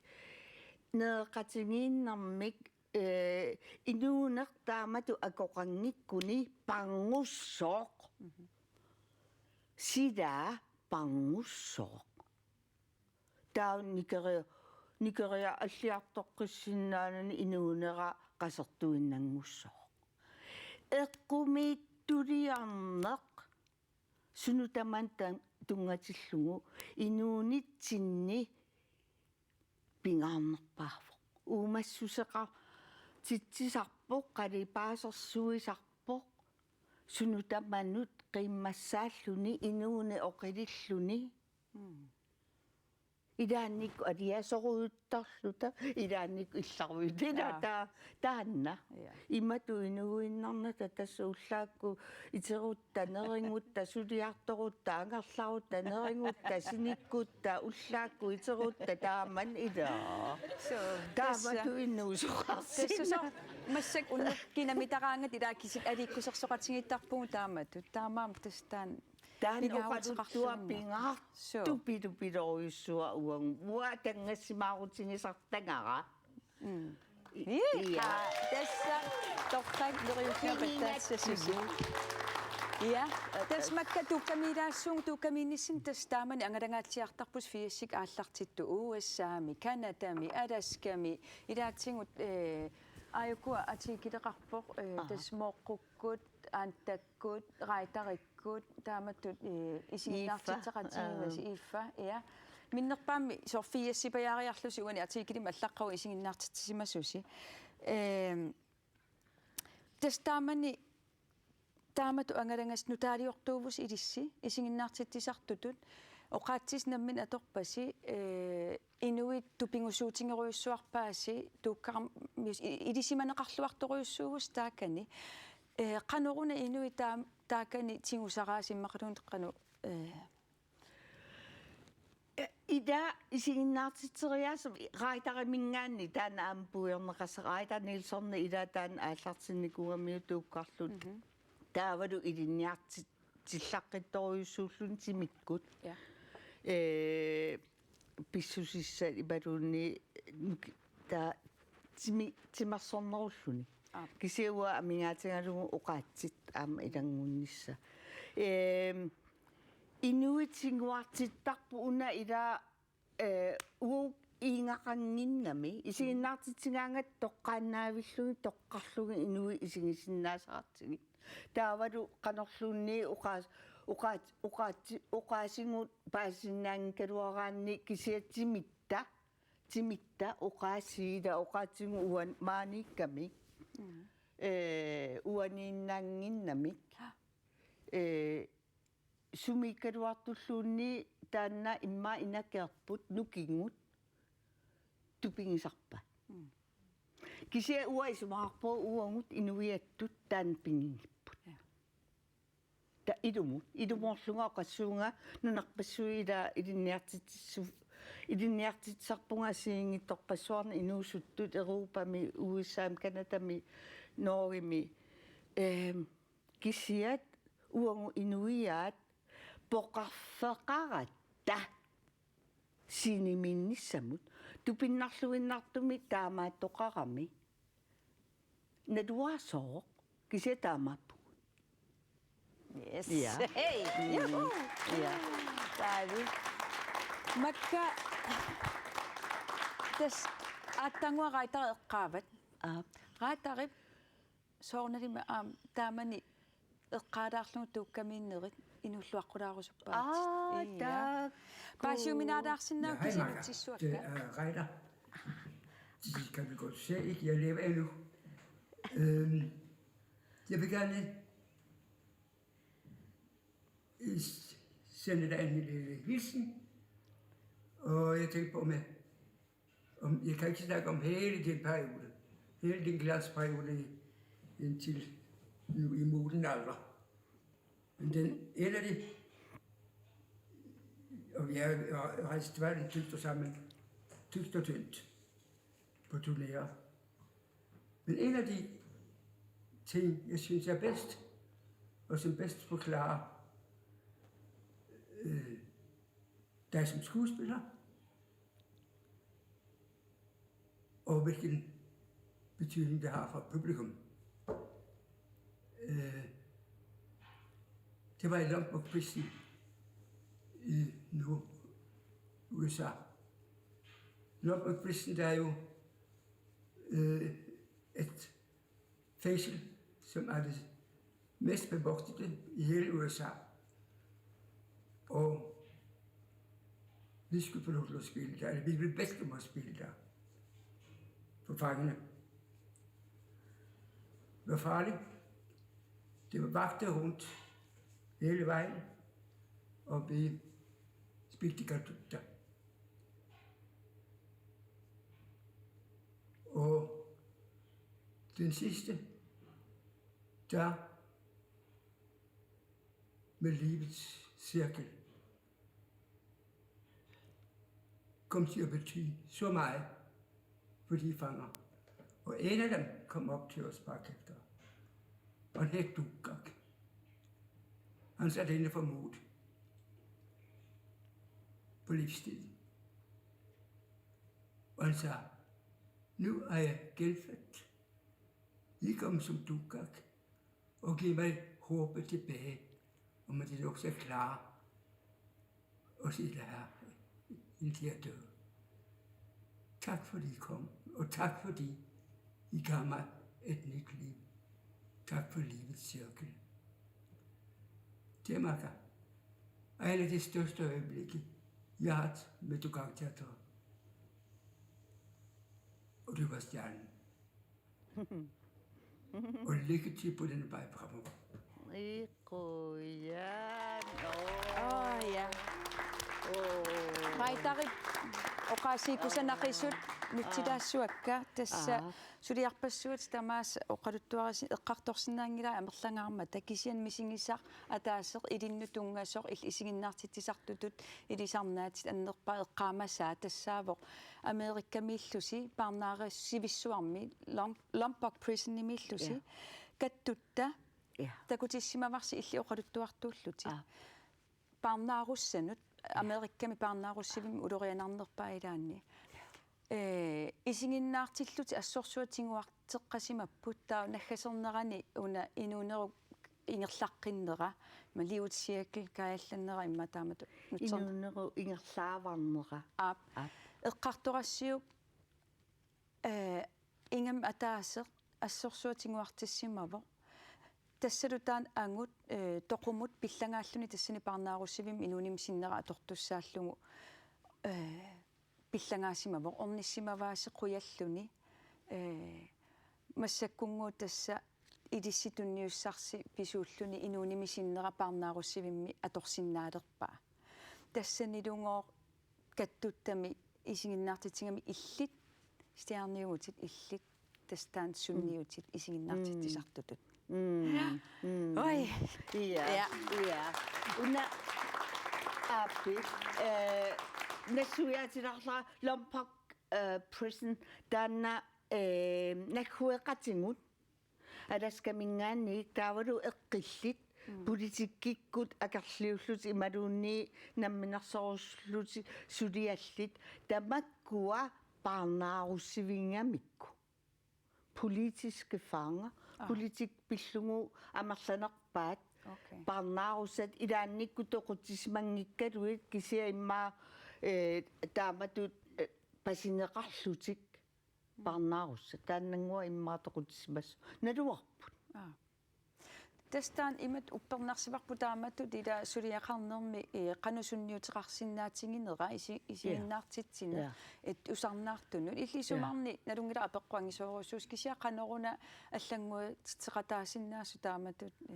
nereqatigiinnermik, eh, inuuneq taamatut akoqanngikkuni pangussooq. Mhm. Sila pangussooq. Taava nikeria-, nikeriaralliartoqqissinnaanani inuunera qasertuinnanngussooq. Eqqumiitsuliorneq sunut tamanut ta-, tunngatillugu inuunitsinni pingaarnerpaavoq. Uumassuseqartitsisarpoq, qalipaasersuisarpoq, sunut tamanut qiimmassaalluni, inuuneq oqililluni. Mm. Ilaannikkut aliasorujuttarluta, ilaannikkut illarujut. Ila Jaa. Ta-, taanna. Ja. Imatut inuuinnarnata tassa ullaakkut iterutta, nerigutta, suliartorutta, angerlarutta, nerigutta, sinikkutta, ullaakkut iterutta, taamani ila. So, tassa. Taamatut inuusoqarsinnaavoq. Tassa so, massakkut unnuk kinamitaraangat ila kisik aliikkusersoqatigiittarpugut taamatut. Taamaammat tassa taanna Taanna pingaarutaqarluinnarpoq. Oqaluttuaq pingaartoq. Suu. Pilu-, pilorujussuaq uagut. Uanga tanngassimaarutigisartagara. Mm. I-, ii, ja. Aa, tassa torrak neriullugu pattaassasusi. Inigattigu. Ja, tassa makka tuukkamiilaassuugut, tuukkamiinnissinni tassa taamani angalangaatsiartarpusi firsit aallartittut U S A-mi, Canadami, Alaskami, ilaatigut, eh, aajukua artikeleqarpoq, eh, aha, tassa mooqqukkut, aantakkut, raiderikkut, taamatut, eh, isiginnaartitseqatigiimmasi. Iiffa. Iiffa, ja. Minnerpaamik soorlu firsipajaariarlusi uani artikelimi allaqqavoq isiginnaartitsisimasusi. Ehm, tassa taamani taamatut angalagassat nutaaliortuuvusi ilissi isiginnaartitsisartutut, oqaatsit namminneq atorpasi, eh, inuit tupigusuutigerujussuarpaasi tuukkarmi-, i-, ilisimaneqarluartorujussuuvusi taakani. Eh, qanoruna inuit taam-, taakani tigusaraasimmaqaluunniit qanoq, eh. Eh, ila isiginnaartitseriaaseq raideriminngaanniit taanna aamma puiorneqassaaq, Raider Nielsoni ila taanna aallartinnikuugamiuk tuukkarluta. Mhm. Taavalu ilinniartit-, tillaqqittorujussuulluni timikkut. Ja. Eh, pissusissat imaluunniit nuki-, taava timi-, timersornerulluni. Aap. Kisianni uanga amigaatigalugu oqaatsit aamma ilanngunnissaq. Ehm, inuit tiguartittarput una ila, eh, uagut iingaqannginnami, isiginnaartitsigaangatta toqqaannaavillugit toqqarlugit inuit isigisinnaasaqartigit. Taavalu qanorluunniit oqaas-, oqaat-, oqaatsi-, oqaasigut paasisinnaanngikkaluaraanni kisianni timitta, timitta oqaasii ila oqaatsigut uani maaniikkamik. Mm. Ee, uaniinnaannginnamik. Ee, sumiikkaluartulluunniit taanna immaqa inakeerput nukigut tupigisarpaat. Mm. Kisianni uanga isumaqarpunga uagut inuiattut taanna pigigipput. Ja. Ta-, ilumut, ilumoorlunga oqassuunga nunarpassuit ila ilinniartitsissu-, ilinniartitsisarpunga assigiinngitsorpassuarnik inuusuttut Europami, U S A-mi, Canadami, Norgemi. Ehm, kisiat uagut inuiaat poqarfeqaratta sinimiinnissamut tupinnarluinnartumik taamaattoqarami. Naluaasooq kisianni taamaappugut. Yes. Ja. Hey. Mm. Juhu. Ja. Taali. Makka, tassa aatsannguaq Reitari eqqaavat. Aap. Reitarip soorunalimi aamma taamani eqqaalaarlugu tuukkamiinnerit inuulluaqqulaarusuppaatit. Aa, ja. Taakku. Paasiuminaalaarsinnaavoq. Ja, hej, Maga. Kisianni utsissuakka. Det er Reiter. Det kan vi godt se, ikke? Jeg lever endnu. Øhm, jeg vil gerne s-, sende dig en lille hilsen. Og jeg tænkte på, om jeg, om, jeg kan ikke snakke om hele den periode, hele den glansperiode indtil nu i moden alder. Men den, en af de, og vi har, har rejst verden tykt og sammen, tykt og tyndt på turnéer. Men en af de ting, jeg synes er bedst, og som bedst forklarer øh, dig som skuespiller, og hvilken betydning det har for publikum. Øh, det var i Lombok Prison i nu U S A. Lombok Prison, der er jo øh, et fængsel, som er det mest bevogtede i hele U S A. Og vi skulle få lov til at spille der, eller vi blev bedt om at spille der for fangene. Det var farligt. Det var vagter rundt hele vejen, og vi spillede Katuta. Og den sidste, der med livets cirkel, kom til at betyde så meget for de fanger. Og en af dem kom op til os bagefter. Og han hed Dukak. Han sad inde for mord på livstid. Og han sagde, nu er jeg genfødt. I kom som Dukak og giv mig håbet tilbage, om at det nok skal klare og sige det her, indtil jeg dør. Tak fordi I kom, og tak fordi I gav mig et nyt liv. Tak for livets cirkel. Det, Maga, er en af de største øjeblikke, jeg har haft med Dukak Teater. Og det var stjernen. Og lykke til på den vej fremover. Iqujaan. Åh, ja. Reitarip oqaasii kusanaqisut nutsilaassuakka tassa. Aa. Suliarpassuit tamaasa oqaluttuarisi eqqartorsinnaanngilaat amerlangaarmata, kisianni misigisaq ataaseq ilinnut tunngasoq il-, isiginnaartitsisartutut ilisarnaatit annerpaaq eqqaamasaa tassaavoq Amerikamiillusi parnaarussivissuarmi Lom-, Lombok Prisonimiillusi. Ja. Kattutta. Ja. Takutissimavarsi illit oqaluttuartuullutit. Aa. Parnaarussanut, Amerikami parnaarussivimmi ulorianarnerpaat ilaanni. Ee, isiginnaartillutit assorsuaq tiguarteqqasimapput, taava naggasernerani una inuunerup ingerlaqqinnera, ma livets cirkel kaajallannera immaqa taamatut nutser-, inuunerup ingerlaavarnera. Aap. Aap. eqqartorassiuk, eh, ingammik ataaseq assorsuaq tiguartissimavoq. Tassalu taanna angut, eh, toqumut pillagaalluni tassani parnaarussivimmik inuunimi sinnera atortussaallugu, eh, pillagaassimavoq, ornissimavaasi qujalluni, eh, massakkunnguit tassa ilissi tunniussarsi pisuulluni inuunimi sinnera parnaarussivimmik atorsinnaalerpaa. Tassanilugooq kattuttami isiginnaartitsigamik illit, stjerniugutit illit, tassa taanna sunniutit isiginnaartitsisartutut. Mm. Mm. Oj. Ja, ja. Ja. Una aappi, eh, nassuiaatilaarlara Lombok, eh, Prison, taanna, eh, naggueqatigut Alaskaminngaanniit taavalu eqqillit, mm, politikkikkut akerliullutik imaluunniit namminersorujussuullutik suliallit, tamakkua parnaarussivigamikku. Politiske fanger, ah, politikki pillugu amerlanerpaat, okay, parnaarussat ilaannikkut toqutisimanngikkaluit kisianni immaqa, eh, taamatut, eh, pasineqarlutik parnaarussat. Taannannguaq immaqa toqutisimasut. Naluarput. Aa. Tassa taanna imatut uppernarsivarput taamatut ila suliaqarnermi, eh, qanoq sunniuteqarsinnaatiginera isi-, isiginnaartitsineq, ja, et tusarnaartunut. Illit, ja, isumarni nalunngilara apeqqut angisoorujussuusoq kisianni qanoruna allannguuteqataasinnaasut taamatut, eh.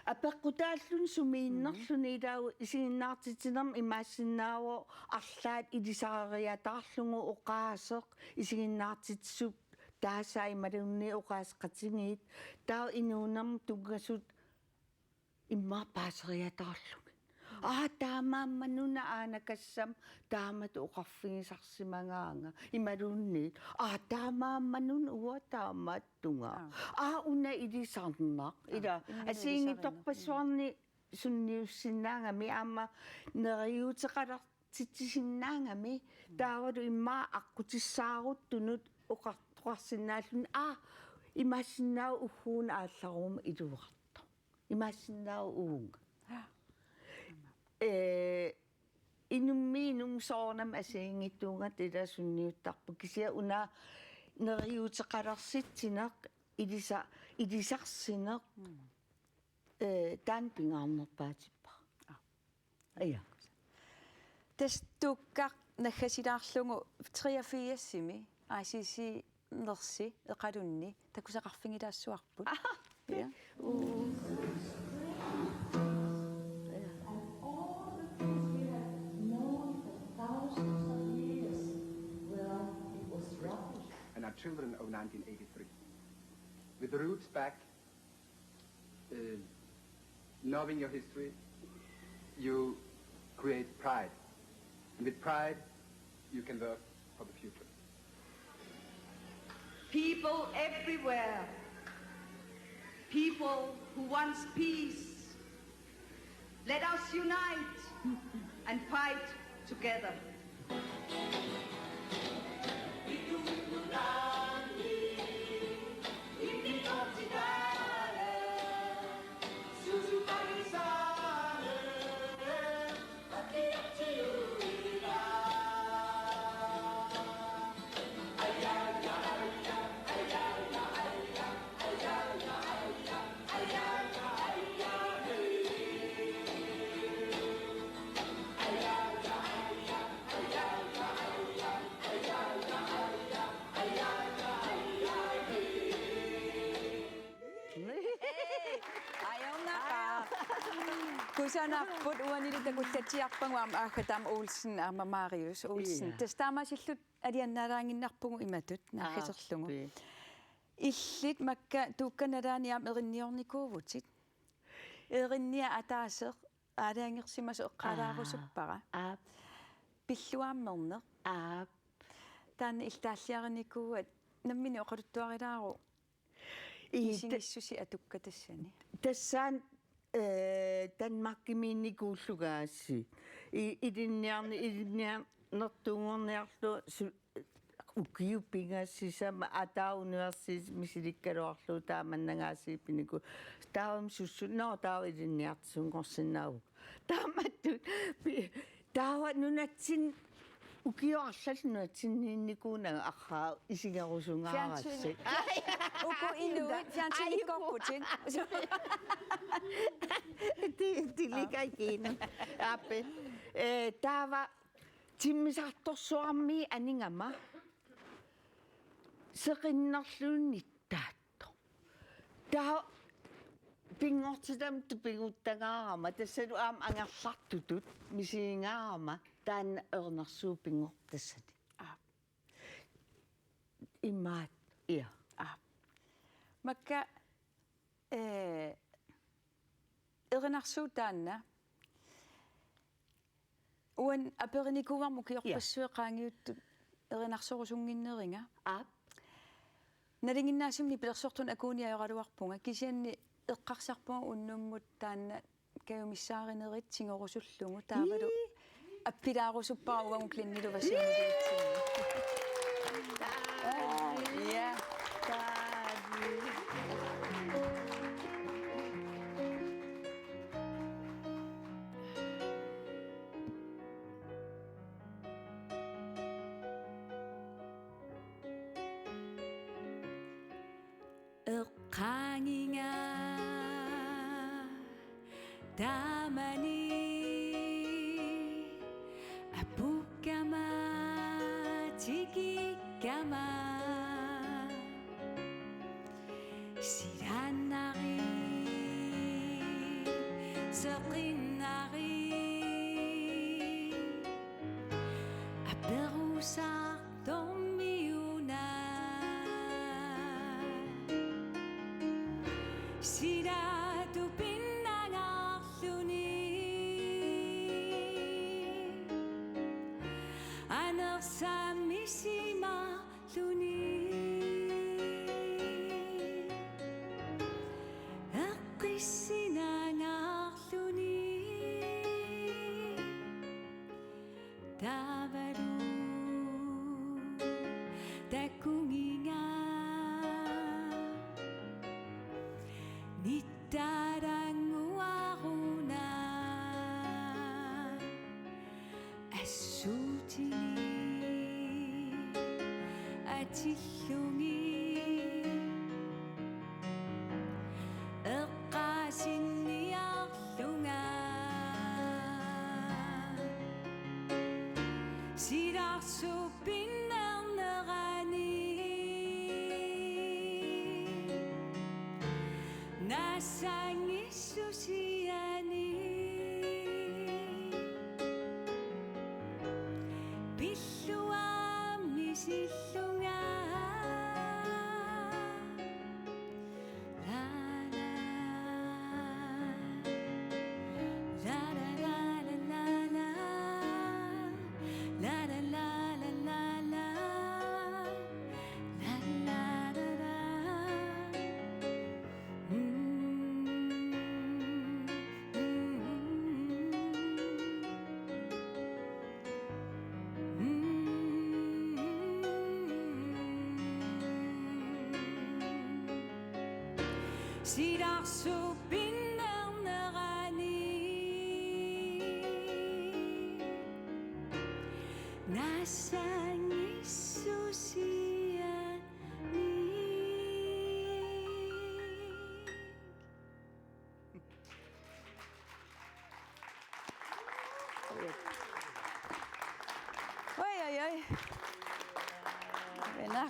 Apeqqutaalluni sumiinnerluni, mhm, ilaa isiginnaartitsinermi imaassinnaavoq arlaat ilisareriataarlugu oqaaseq isiginnaartitsisup taasaa imaluunniit oqaaseqatigiit taava inuunermi tunngasut immaqa paaseriataarlugit. Aa, taamaammat una aanakassamik taamatut oqarfigisarsimagaanga imaluunniit. Aa, taamaammat una uanga taamaattunga. Aa. Aa, una ilisarnaq. Aa, ila, imminut asiinngitsorpassuarni sunniussinnaagami aamma neriuuteqalertitsisinnaagami taavalu immaqa aqqutissaaruttunut oqartoqarsinnaalluni, aa, imaassinnaavoq ugguuna aallaruma iluartoq. Imaassinnaavoq uunga. Ee, inummiinut soorunami assigiinngitsuugatta ila sunniuttarput. Kisianni una neriuuteqalersitsineq, ilisa-, ilisarsineq, mm, ee, taanna pingaarnerpaatippara. Aa. Ja. Tassa Tuukkaq naggasilaarlugu treogfirsimi I C C-nersi Iqalunni takusaqarfigilaassuarput. Ja. All the things we have known for thousands of years, well, it was rubbish. And our children of nineteen eighty-three, with the roots back, uh, knowing your history, you create pride. And with pride, you can work for the future. People everywhere, people who wants peace, let us unite and fight together. Ee, ajornaqaaq. Kusanarput uanilu takullatsiarpagut aamma Aagga Dam Olsen aamma Marius Olsen. Ja. Tassa taamaasilluta alianaalaanngiinnarpugut imatut naaggaterlugu. Aappi. Illit makka Tuukka nalaani aamma erinniornikuuvutit. Erinniaq ataaseq aalajangersimasoq eqqaalaarusuppara. Aap. Pilluaammerneq. Aap. Taanna illit taalliarinikuuat nammineq oqaluttuarilaaruk. Ii, ta-, isigissusi atukka tassani. Tassaana, eh, Danmarkimiinnikuullungaassi. I-, ilinniarni-, ilinniarnertuunngorniarlugu su-, ukiut pingasut sisamat ataata universitetimi misilikkaluarlugu taamannagaasiit pinikuullunga. Taavami sussut, nå, taava ilinniartisunngorsinnaavoq. Taamatut pi-, taava nunatsinni Ukiuarlallu nunatsinniinnikuunagu arraa isigerusugaarassi. Fjernsyn. Uku inuit fjernsynikkoorputit. Ti-, tilikai kiinu. Aappi. Eh, taava timmisartorsuarmik anigama. Seqinnerluunniit taattoq. Taava pinngortitami tupiguttagaarama, tassalu aamma angerlartutut misigigaarama, taanna erinarsuup pinngortissanik. Aap. Imaat, ja. Aap. Makka, eh, erinarsuup taanna. Uani aperinikuuarma ukiorpassuit qaangiuttut erinarsorusunnginneriga. Aap. Nalinginnaasumik nipilersortunut akuuni ajoraluarpunga, kisianni eqqarsarpunga unnummut taanna kajumissaarinerit tigorusullugu taavalu. Ii. Appilaarusuppara uagut Glennilu versionerutsigit. Ja. Eqqaagiga taamani apukkama tikikkama. Silaannari, seqinnari, aperusartormiuna. Silaatupinnagarluni, anersaamisimaarluni. Eqqissinagarluni. Taavalu takugiga nittaraannguaruna. Assuutini atillugit eqqaasinniarlunga. Silarsuup pinnernerani nassanngissusiani. Pilluaammisillunga. La, la, la, la, la. La, la, la, la, la, la. La, la, la, la. Mm, mm, mm. Silarsuup pinnernerani nassanngissusiani. Oj, oj, oj. Venner.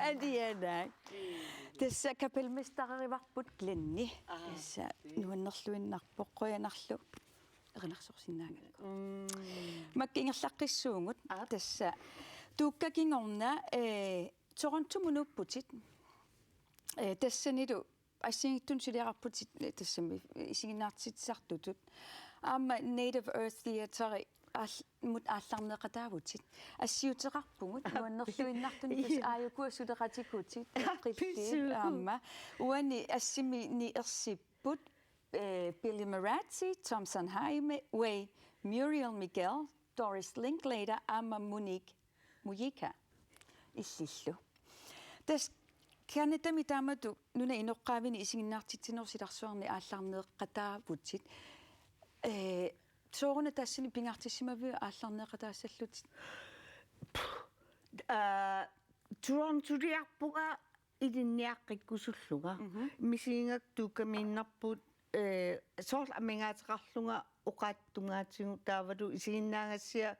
Adianak. Tassa kapelmestererivarput Glenni. Aa, tassa nuannerluinnarpoq, qujanarlu erinarsorsinnaagakku. Mm. Makku ingerlaqqissuugut. Aap. Tassa tuukka kingorna, eh, Torontomut nuupputit. Eh, tassanilu assigiinngitsunik suliaqarputit, eh, tassami isiginnaartitsisartutut. Aamma Native Earth Theatre aal-, mut aallarneqataavutit. Assiuteqarpugut, nuannerluinnartunik, tassa aajuku suleqatikuutit, eqqilliit aamma. Uani assimi ni ersip- put, eh, Billy Marazzi, Tom Sanheim, Way, Muriel Miguel, Doris Linklater, aamma Monique Mujica. Illillu. Tassa Canadami taamatut nunap inoqqaavinik isiginnaartitsinerup silarsuarnik aallarneqataavutit. Eh, Sooruna tassani pingaartissimaviuk aallarneeqataassallutit? Aa, Toronto-liarpunga ilinniaqqikkusullunga. Mhm. Misigigakku Tuukkamiinnarput, ee, soorlu amigaateqarlunga oqaatsit tungaatigut taavalu isiginnaagassiaq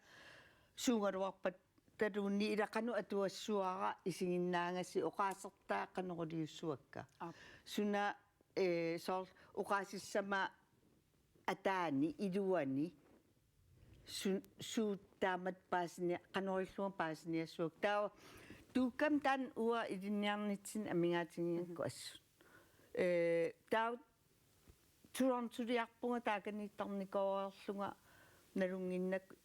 suugaluarpataluunniit ila qanoq atuassuara isiginnaagassi oqaasertaa qanoq iliussavakka. Aap. Suna, ee, soorlu oqaasissama ataani iluani su-, suut taamatut paasini-, qanoq ilillunga paasiniassavakka. Taava Tuukkami taanna uanga ilinniarnitsinni amigaatigigakkit assut. Ee, taava Toronto-liarpunga taakaniittarnikuugaluarlunga nalunnginnakku,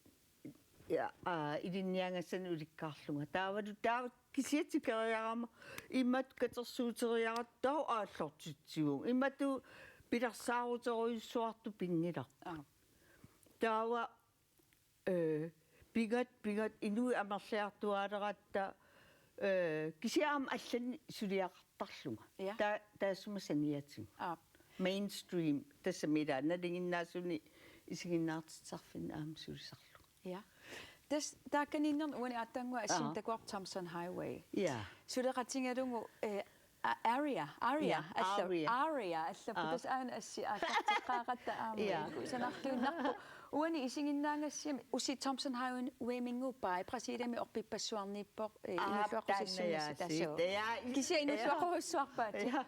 ja, aa, ilinniagassanik ulikkaarlunga. Taavalu taava kisianni tikeriarama imatut katersuuteriaratta aallartitsivunga. Imatut pilersaaruterujussuartut pinngilarput. Aa. Taava, ee, pingat, pingat inuit amerliartuaaleratta, ee, kisianni aamma allanik suliaqartarlunga. Ja. Ta-, taassuma saniatigut. Aa. Mainstream, tassami ila nalinginnaasunik isiginnaartitsisarfinni aamma sulisarlunga. Ja. Tassa taakaniinnerni uani aatsaannguaq assinik Aa. takuarput Thompson Highway. Ja. Suleqatigalugu, eh, a-, Aria, Aria, Ja, alla-, Aria. Aria, allappu Aa. tassa aana assi aallarteqqaaratta aamma Ja. ikku sanartuinnarpoq. Uani isiginnaagassiami usi Thompson Highway-minnguuppai Brasiliami orpippassuarniippoq, eh, Aa, inuulluaqqusissimasut taanna ja, tassoo. sit-, ja, i-, Kisianni ja. inuulluaqqusissimasut. Ja.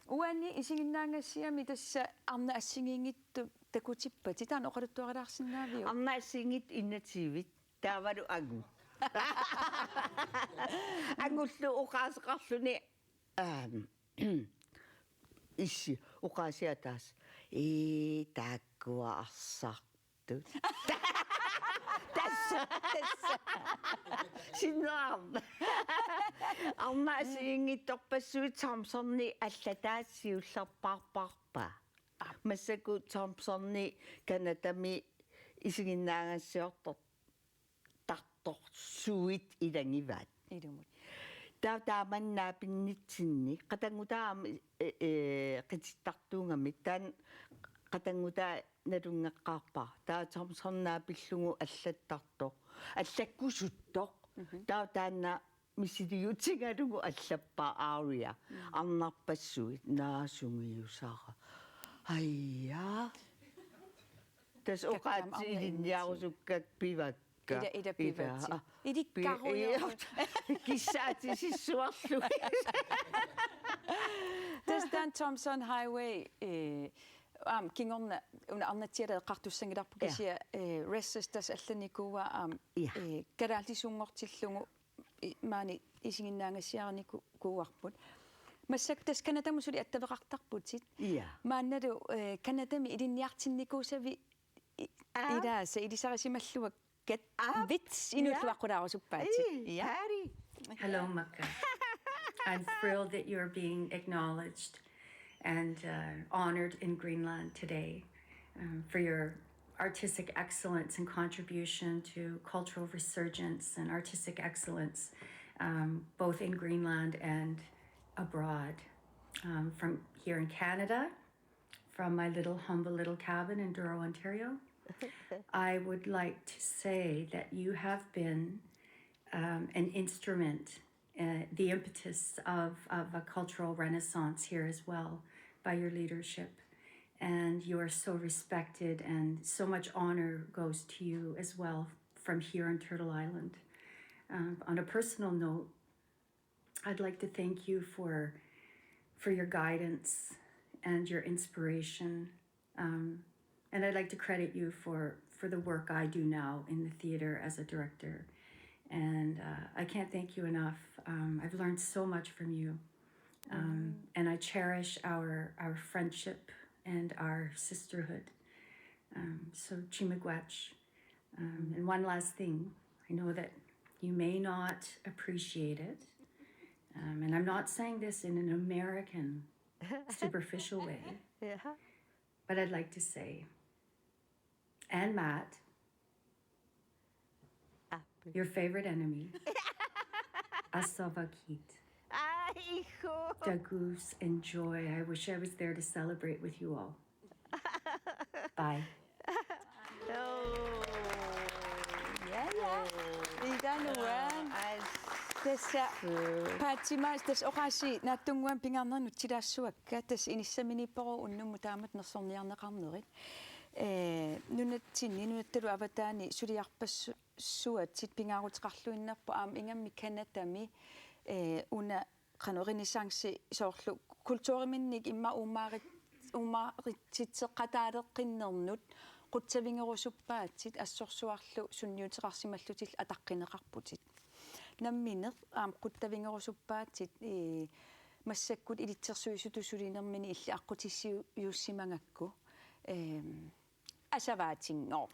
Uani isiginnaagassiami tassa arnat assigiinngitsut takutippatit, taanna oqaluttuarilaarsinnaaviuk? Arnat assigiinngitsut enogtyve, taavalu angut. Angullu oqaaseqarluni, aam, issi, oqaasii ataaseq. Ii, taakkua arsartut. Tassa, tassa. Sinneqarpoq. Arnat assigiinngitsorpassuit Thompsoni allataat siullerpaarpaarpaa. Massakkut Thompsoni Canadami isiginnaagassiortartorsuit ilagivaat. Ilumut. Taava taamani naapinnitsinni, qatanngutaa aamma, e, e, qitittartuugami, taanna qatanngutaa nalunngeqqaarpara. Taava Thompson naapillugu allattartoq, allakkusuttoq. Mhm. Taava taanna misiliutigalugu allappaa Aria, Mm. arnarpassuit, naa sungiusara. Aja. Tassa Kakkaak oqaatsit arnat ilinniarusukkakka pivakka. Ila, ila pivatit. Aa, Ilikkarujoorput. pi-, kissaatisissuarlugit. Tassa taanna Thompson Highway, eh, aamma kingorna una arnatsialaa eqqartussanngilarput Ja. kisianni, eh, Restless tassa allanikuuaa aamma, Ja. eh, kalaallisuunngortillugu i-, maani isiginnaagassiarnikuuarput. Massakkut tassa Canadamut suli attaveqartarputit. Ja. Maannalu, eh, Canadami ilinniartinnikuusavit i-, Aa. ilaasa ilisarisimalluakkat Aa. vits Ja. inuulluaqqulaarusuppaatit. Ii, Ja. Patty. Hello, Makka. I'm thrilled that you're being acknowledged and, uh, honored in Greenland today, um, for your artistic excellence and contribution to cultural resurgence and artistic excellence, um, both in Greenland and abroad. Um, from here in Canada, from my little, humble little cabin in Douro, Ontario, I would like to say that you have been, um, an instrument, uh, the impetus of, of a cultural renaissance here as well by your leadership. And you are so respected, and so much honor goes to you as well from here on Turtle Island. Um, on a personal note, I'd like to thank you for, for your guidance and your inspiration. Um, and I'd like to credit you for, for the work I do now in the theater as a director. And, uh, I can't thank you enough. Um, I've learned so much from you. Um, and I cherish our, our friendship and our sisterhood. Um, so, chi miigwech. Um, and one last thing, I know that you may not appreciate it, um, and I'm not saying this in an American, superficial way, Yeah. but I'd like to say, and Matt, Apu. your favorite enemy, Asava Keat. Ai, hijo. The goose and joy. I wish I was there to celebrate with you all. Bye. No. Tassa Paatima, tassa oqaasii naatsunnguamik pingaarnermut tilaassuakka, tassa inissaminiippoq unnummut taamatut nersorniarneqarnerit. Ee, nunatsinni, nunattalu avataani suliarpassuatit pingaaruteqarluinnarpoq aamma ingammik Canadami, ee, una qanoq renaissance soorlu kulturiminnik immaqa uumaarit-, uumaaritsitseqataaleqqinnernut qutsavigerusuppaatit assorsuarlu sunniuteqarsimallutillu ataqqineqarputit. Nammineq aamma qutsavigerusuppaatit, ee, massakkut ilitsersuisutut sulinermini illit aqqutissiuussimagakku, eem, asavaatinngooq.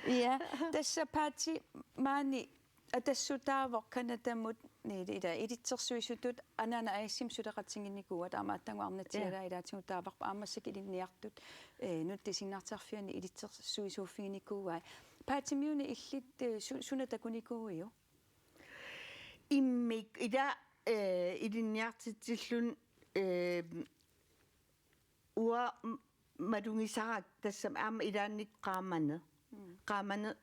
Ja, tassa Paati maani atassutaavoq Canadamut, ni-, ila ilitsersuisutut anaana A/S-imi suleqatiginikuuat, aamma aatsaannguaq arnatsialaa. Ja. Ilaatigut taavarput aamma massakkut ilinniartut, ee, nunatta isiginnaartitsisarfianni ilitsersuisuuffiginikuuai. Paatimiuna illit, ee, su-, suna takunikuuiuk? Immik, ila, ee, ilinniartitsilluni, ee, uanga m-, malugisara tassami aamma ilaanni qaamaneq. Mm. Qaamaneq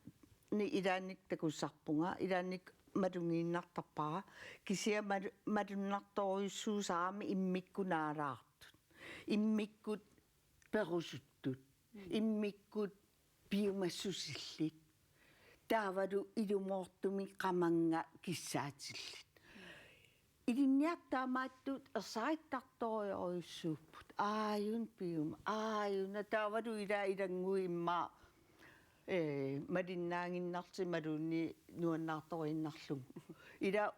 ni ilaanni takusarpunga, ilaanni malugiinnartarpara. Kisianni malu-, malunnartorujussuusarami immikkut naalaartut. Immikkut perusuttut. Mm. Immikkut piumassusillit. Taavalu ilumoortumik qamannga kissaatillit. Ilinniartut taamaattut ersarittartorujorujussuupput. Aajuna piuma, aajuna taavalu ila ilannguit immaqa, ee, malinnaaginnarlutik imaluunniit nuannaartoriinnarlugu. Ila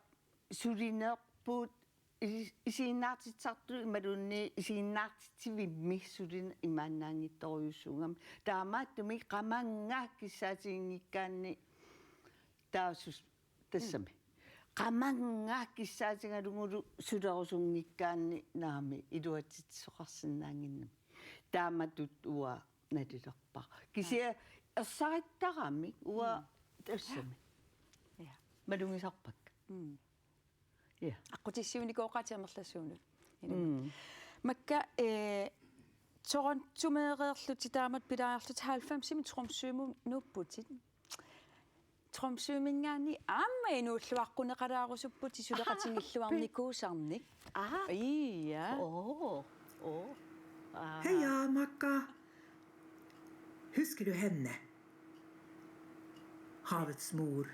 sulinerput is-, isiginnaartitsisartut imaluunniit isiginnaartitsivimmi sulineq imaannaanngitsorujussuugami. Taamaattumik qamannga kissaatiginngikkaanni taasus-, tassami. Mm. Qamannga kissaatigalugulu sulerusunngikkaanni naamik iluatsitsisoqarsinnaannginnami. Taamatut uanga nalilerpara. Kisianni ersarittaramik uanga. Mm. Tassami. Ja. Malugisarpakka. Mm. Ja. Aqqutissiuunikooqaatit amerlasuunut. Mm. Makka, ee, Torontomeereerlutit taamatut pilaarlutit halvfemsimi Tromsømut nuupputit. Tromsøminngaanniit aamma inuulluaqquneqalaarusupputit suleqatigilluarnikuusarnik. Aha. Ii, ja. Oo. Oo. Aha. Hej, Makka. Husker du henne? Havets mor.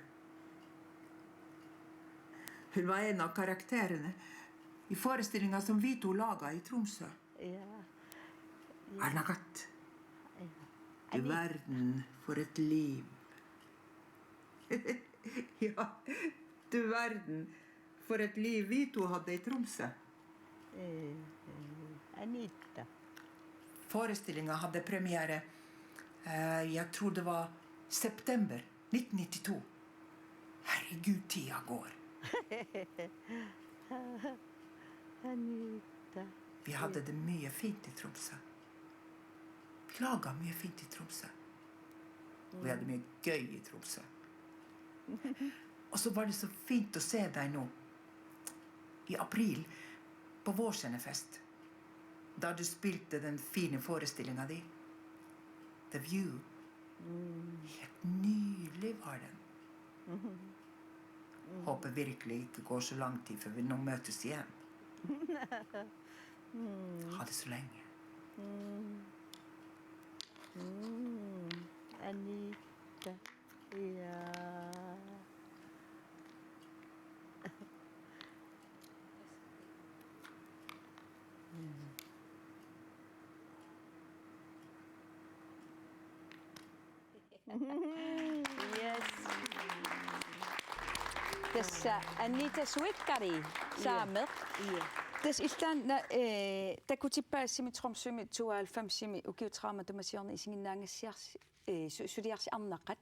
Hun var en av karakterene i forestillingen som vi to laga i Tromsø. Ja. Arnagat. Ja. Du verden, for et liv. Ja, du verden, for et liv vi to hadde i Tromsø. Eh, eh, Anita. Forestillingen hadde premiere, eh, jeg tror det var september nitten nittito. Herregud, tida går. Anita. Vi hadde det mye fint i Tromsø. Vi laga mye fint i Tromsø. Og vi hadde mye gøy i Tromsø. Og så var det så fint å se deg nå, i april, på vårscenefest, da du spilte den fine forestillinga di, The View. Mm. Helt nydelig var den. Mm. Håper virkelig ikke går så lang tid før vi nå møtes igjen. Mm. Ha det så lenge. Mm. Mm. Anita. Ja. Mm. Yes. Tassa Anita Suikkari, saameq. Ia. Tassa illit taanna, eh, takutippaassimi Tromsømi tooghalvfemsimi ukiut tredive tamasiorneq isiginnaagassiarsi, eh, su-, suliarsi Arnaqat.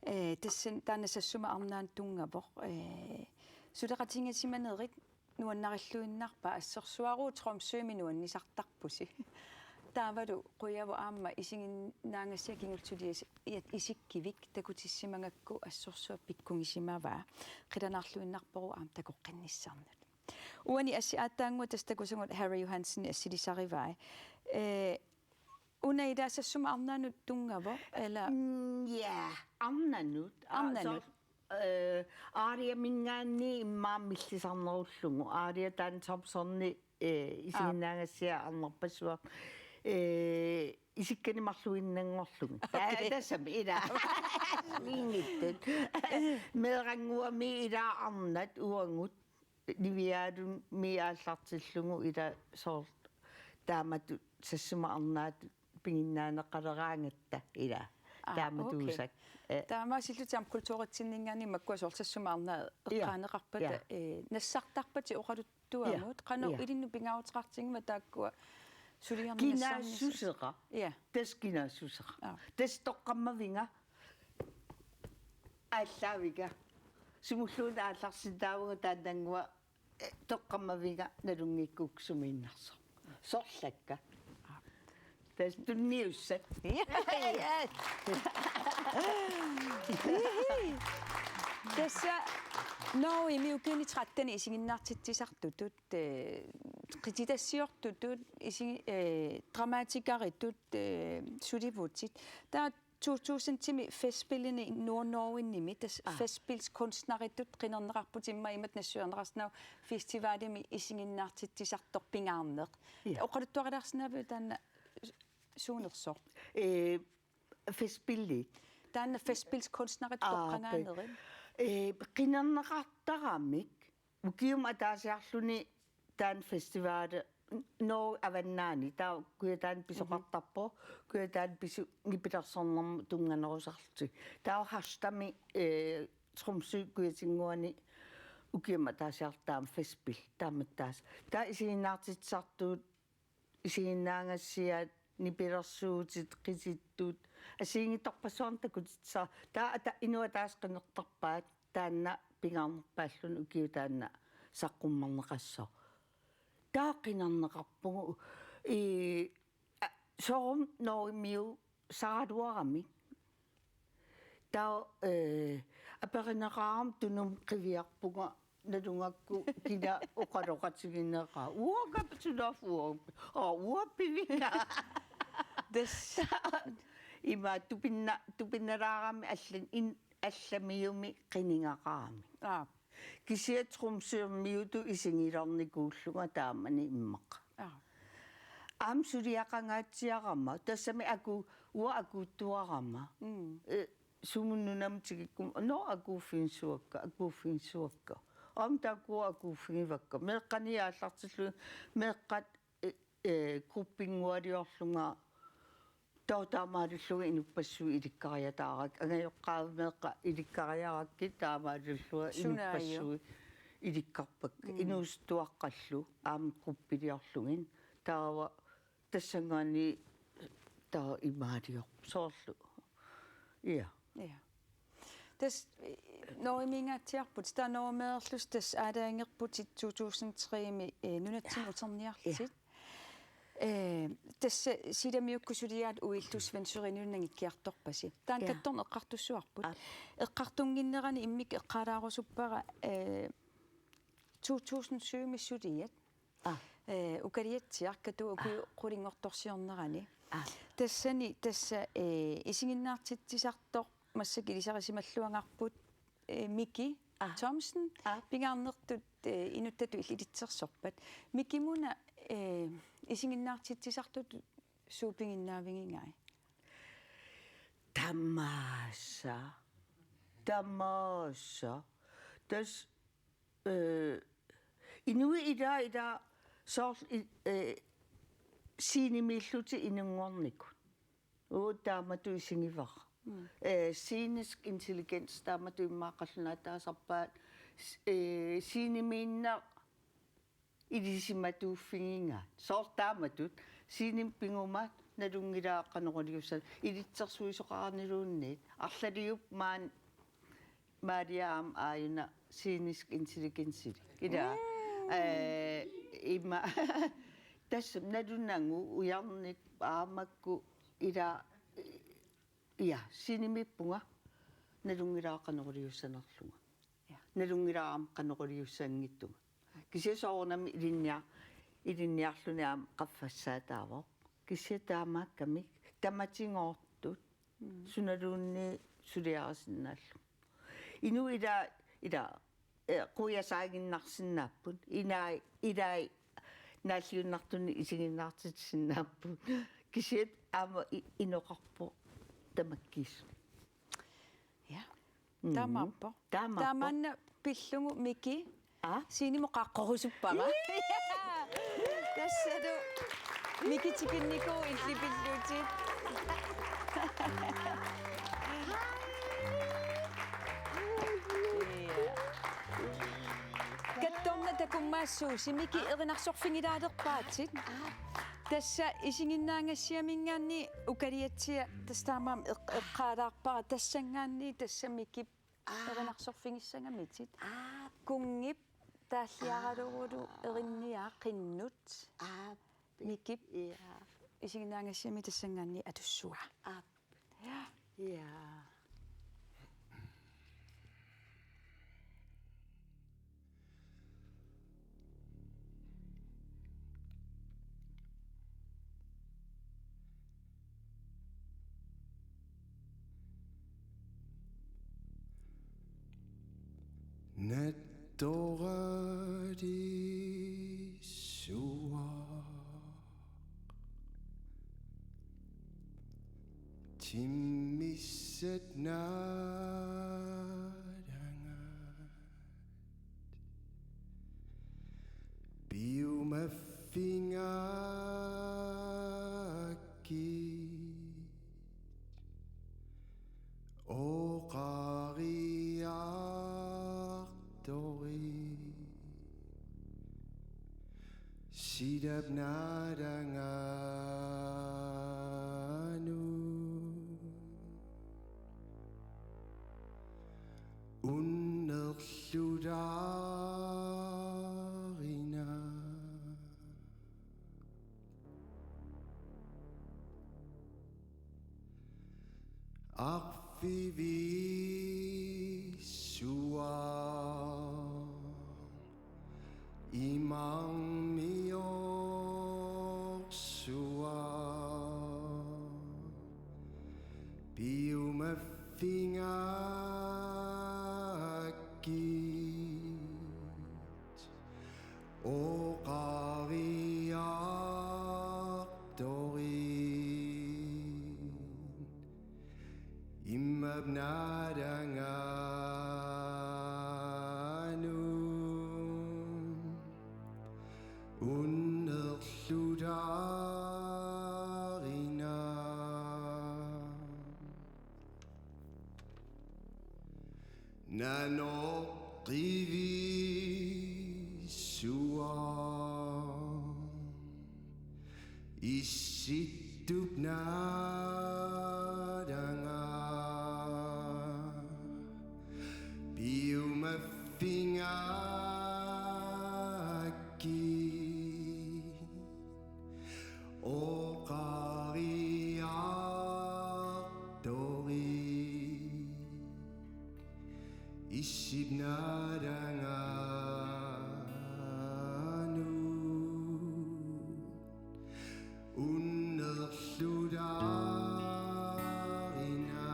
Eh, tassa taanna Sassuma Arnaanut tunngavoq. Eh, suleqatigisimanerit nuannarilluinnarpa, assorsuaruit Tromsømi nuannisartarpusi. Taavalu qujavoq aamma isiginnaagassiaq kingulleq suliassat iat isikkivik takutissimagakku assorsuaq pikkugisimavaa. Qilanaarluinnarpoq aamma takoqqinnissannut. Uani assi aatsaannguaq tassa takusagut Harry Johansen assilisarivai. Eh, una ila Sassuma Arnaanut tunngavoq, ila? Mm, ja, Arnanut. Aa, Arnanut. Soor-, eh, Aariaminngaanniit immaqa millisarnerullugu. Aaria taanna Thompsoni, eh, isiginnaagassiaq arnarpassuaq. Eh, isikkani marluinnanngorlugit. Ta-, okay. Tassami ila. Mingittut. Meerannguami ila arnat uagut. Niviarumi aallartillugu ila soorlu taamatut Sassuma arnaatut piginnaaneqaleraangatta ila. Aa, taamatuusakka. Okay. Eh. Taamaasillutik aamma kulturitsinninngaanniit makkua soorlu Sassuma arnaa, ja, eqqaaneqarpata, ja, eh, nassartarpatit oqaluttuamut, ja, qanoq, ja, ilinnut pingaaruteqartinngiva taakkua suliarneq nassaarnissat? Kinaassuseqaaq. Ja. Tassa kinaassuseqaaq. Aa. Tassa toqqammaviga aallaaviga. Sumulluunniit aallarsinnaavugut taannanngua, eh, toqqammaviga nalunngikkukkit sumiinnarsoq. Sorlakka. Tassa tunniussat. Ja, ja. Tassa Norgemi ukiuni tretten isiginnaartitsisartutut, eh, qititassiortutut, isi-, eh, dramatikeritut, eh, sulivutit. Taava to tusindimi Festspillini Nordnorgemimi, tassa, aa, festspilskunstneritut qinerneqarputit, immaqa imatut nassuiarneqarsinnaavoq, festivalimi isiginnaartitsisartoq pingaarneq. Ja. Oqaluttuarilaarsinnaaviuk taanna suunersoq? Eh, Festspillit. Taanna festspilskunstneritut, aa, toqqagaanerit. Eh, qinerneqartaramik. Ukiumut ataasiarluni taanna festivali Norge Avannaani, taava Kujataani pisoqartarpoq, Kujataani pisu-, nipilersornermut tunnganerusarlutik. Taava Harstadimi, eh, Tromsø kujatinnguani ukiumut ataasiarluta taama Festspil, taama taas. Taava isiginnaartitsisartut isiginnaagassiat, nipilersuutit, qitittut, assigiinngitsorpassuarnik takutitsisara. Taava ata-, inuit ataaseq qinertarpaat, taanna pingaarnerpaalluni ukioq taanna saqqummerneqassaaq. Taava qinerneqarpugut, ii, a, soorunami Norgemiusaraluaramik. Taava, eh, aperineqarama Tunumi qiviarpunga nalugakku kina oqaloqatigineqaaq. Uanga sunaaffa uanga. Aa, uanga pivinga. Tassa. Ima tupinna-, tupinnalaarami allan in-, allamiumi qinigaqarami. Aa. Kisianni Tromsømiutut isigilernikuullunga taamani immaqa. Aa. Aamma suliaqangaatsiarama, tassami aku-, uanga akuuttuarama. Mm. Eh, sumut nunamut tikikkuma, nå, akuuffigissuakka, akuuffigissuakka. Aamma taakkua akuuffigivakka. Meeqqani aallartillugit, meeqqat, eh, eh, gruppinngualiorlunga, taava taamaalillugit inuppassuit ilikkariataarakkit, angajoqqaavi meeqqat ilikkariarakkit, taamaalillugit, sunaaju, inuppassuit ilikkarpakka. Mm. Inuusuttuaqqallu aamma gruppiliorlugit. Taava tassanngaanniit taava imaaliorpoq soorlu. Ja. Ja. Tassa, eh, Norgemingaatsiarputit, taava norgemeerlusi tassa aalajangerputit to tusind tre-mi, eh, nunatsinni, aa, uterniarlutit. Ja. Eh, tassa silamiukkut suliaat uillusi Svend Sørenilu nangikkiartorpasi. Taanna, ja, kattorneq eqqartussuarput. Aa. Eqqartunnginnerani immikkut eqqaalaarusuppara, eh, to tusind syv-mi suliat. Aa. Eh, Ukaliatsiaq, Katuup ukiut, aa, qulinngortorsiornerani. Aa. Tassani tassa, eh, isiginnaartitsisartoq massakkut ilisarisimalluagarput, eh, Miki, aa, Thomsen, aa, pingaarnertut, eh, inuttatut il-, ilitsersorpat. Mikimuna, eh, isiginnaartitsisartutut suut piginnaavigigai? Tamaasa. Tamaasa. Tassa, eh, inuit ila, ila soorlu i-, eh, scenemiillutik inunngornikut. Uagut taamatut isigivara. Mm. Eh, scenisk intelligens taamatut immaqa qallunaataasarpaat, s-, eh, scenemiinneq ilisimatuuffigigaat. Soorlu taamatut scenemi piguma nalunngilara qanoq iliussan-, ilitsersuisoqaraniluunniit. Arlaliup maani Maria aamma aajuna scenisk intelligensili. Ila, mm, eh, ima, tassa nalunagu ujarnikkut aamma makku ila, eh, ja, scenemiippunga nalunngilara qanoq iliussanerlunga. Ja. Nalunngilara aamma qanoq iliussanngitsunga. Kisianni soorunami ilinnia-, ilinniarluni aamma qaffassaataavoq. Kisianni taamaakkamik tamatigoortut, mm, sunaluunniit suliarisinnaallugu. Inuit ila, ila, eh, quiasaaginnarsinnaapput. Inai, ilai naalliunnartunik isiginnaartitsisinnaapput. Kisianni aamma i-, inoqarpoq tamakkiisumik. Ja. Mhm. Taamaappoq. Taamaappoq. Tamanna pillugu Miki. Aa? Sinemut qaaqqurusuppara. Ii! Tassalu Miki tikinnikuuvoq illit pillutit. Kattorna takumaassuusi Miki erinarsorfigilaalerpaatit. Tassa isiginnaagassiaminngaanniit ukaliatsia tassa taamaammat eq-, eqqaalaarpara tassanngaanniit tassa Mikip Aa. Erinarsorfigissagamitit. Aa. Kunngip taalliaralugulu Aa. Erinniaa qinnut. Aa. Mikip. Ja. Isiginnaagassiami tassanngaanniit atussuaa. Aa. Ja. Ja. Nattoralissuaq. Timmissat naalangaat. Piumaffingaakkit. Oqariartorit. Silap naalangaanut. Unnerlulaarina. Arfivissuaq. Imarmiorsuaq. Piumaffingaakkit. Oqariartorit. Immap naalangaanut. Unnerlulaarina. Nanoq qivissuaq. Issittup naalangaaq. Piumaffingaakkit. Oqariartorit. Issip naalangaanut. Unnerlulaarina.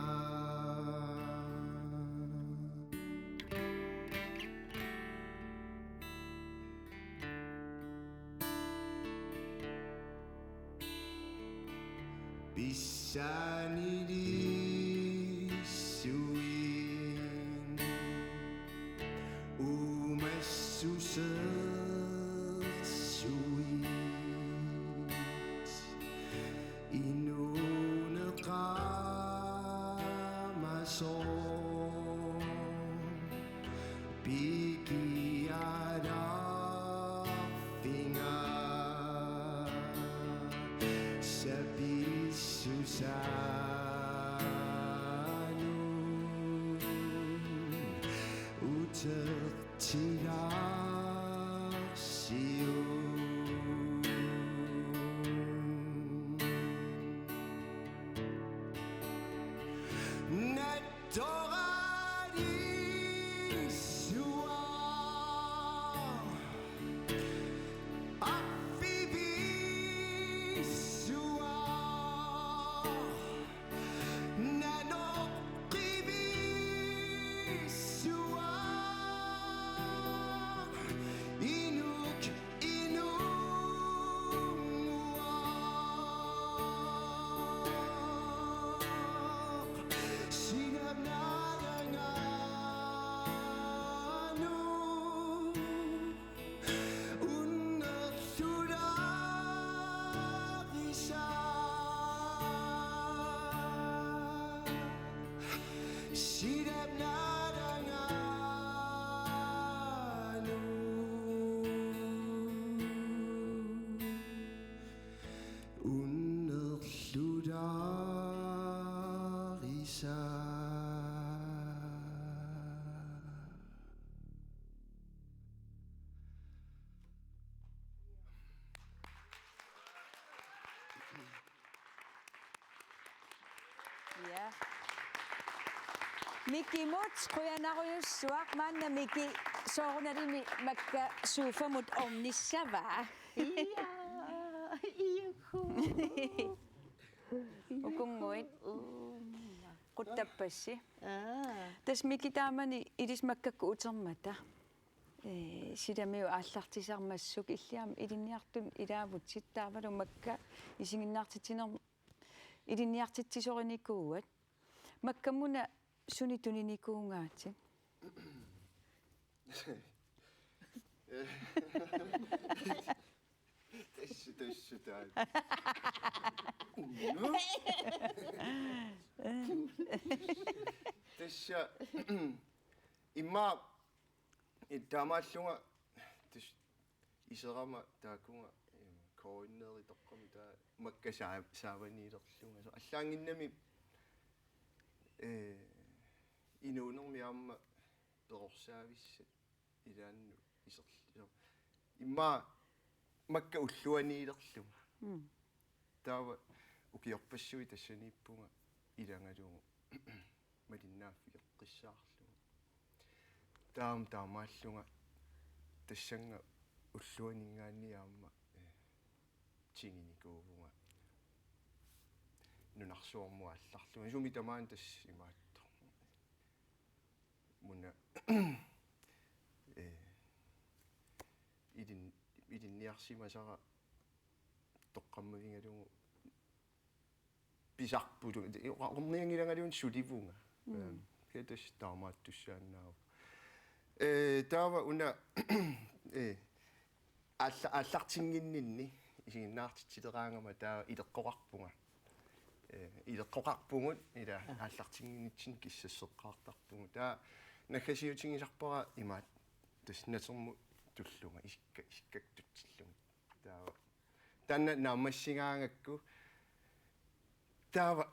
Pissaanilissuit uumassusersuit inuuneqaamasoq. Pikialaarfinga sapissusaanut utertilaarsiuk. Nat- Toralissuaq, arfivissuaq, nanoq qivissuaq. Sa- Ja. Mikimut qujanarujussuaq, maanna Miki soorunalimi makka sofamut ornissavaa. Ja, iuhu. Ukunnguit. Quttappassi. Aa. Tassa Miki taamani ilissi makkakkut utermata. Ee, silamiut aallartisarmassuk illit aamma ilinniartunut ilaavutit taavalu makka isiginnaartitsinermut ilinniartitsisorinikuuat. Makkamuna suni tuninikuugaatit? Tassa, tassa, taanna. Tassa, immaqa, i-, taamaallunga, tassa, iserama taakunga, em, koinneeri toqqami taava makka saa-, saavaniilerlunga. So, allaanngimmat, eh, inuunermi aamma perorsaavissat ilaannut iserl-, iser-, immaqa makka ulluaniilerlunga. Mm. Taava ukiorpassuit tassaniippunga ilagalugu malinnaaffigeqqissaarlunga. Taama taamaallunga tassannga ulluaninngaanniit aamma, eh, tinginikuuvunga nunarsuarmut aallarlunga. Sumi tamaani tassa imaattoq. Una, eh, ilin-, ilinniarsimasara toqqammavigalugu pisarpulunga. Oqa-, oqarnianngilangaluunniit sulivunga. Mm. Ehm, kisianni tassa taamaattussaannaavoq. Eh, taava una, eh, aalla-, aallartinnginninni isiginnaartitsileraangama taava ileqqoqarpunga. Eh, ileqqoqarpugut ila aallartinnginnitsinni kissasseqqaartarpugut. Taava naggasiutigisarpara imaattoq tassa natermut tullunga isikka-, isikkakkut tutsillugit. Taava taanna naammassigaangakku. Taava,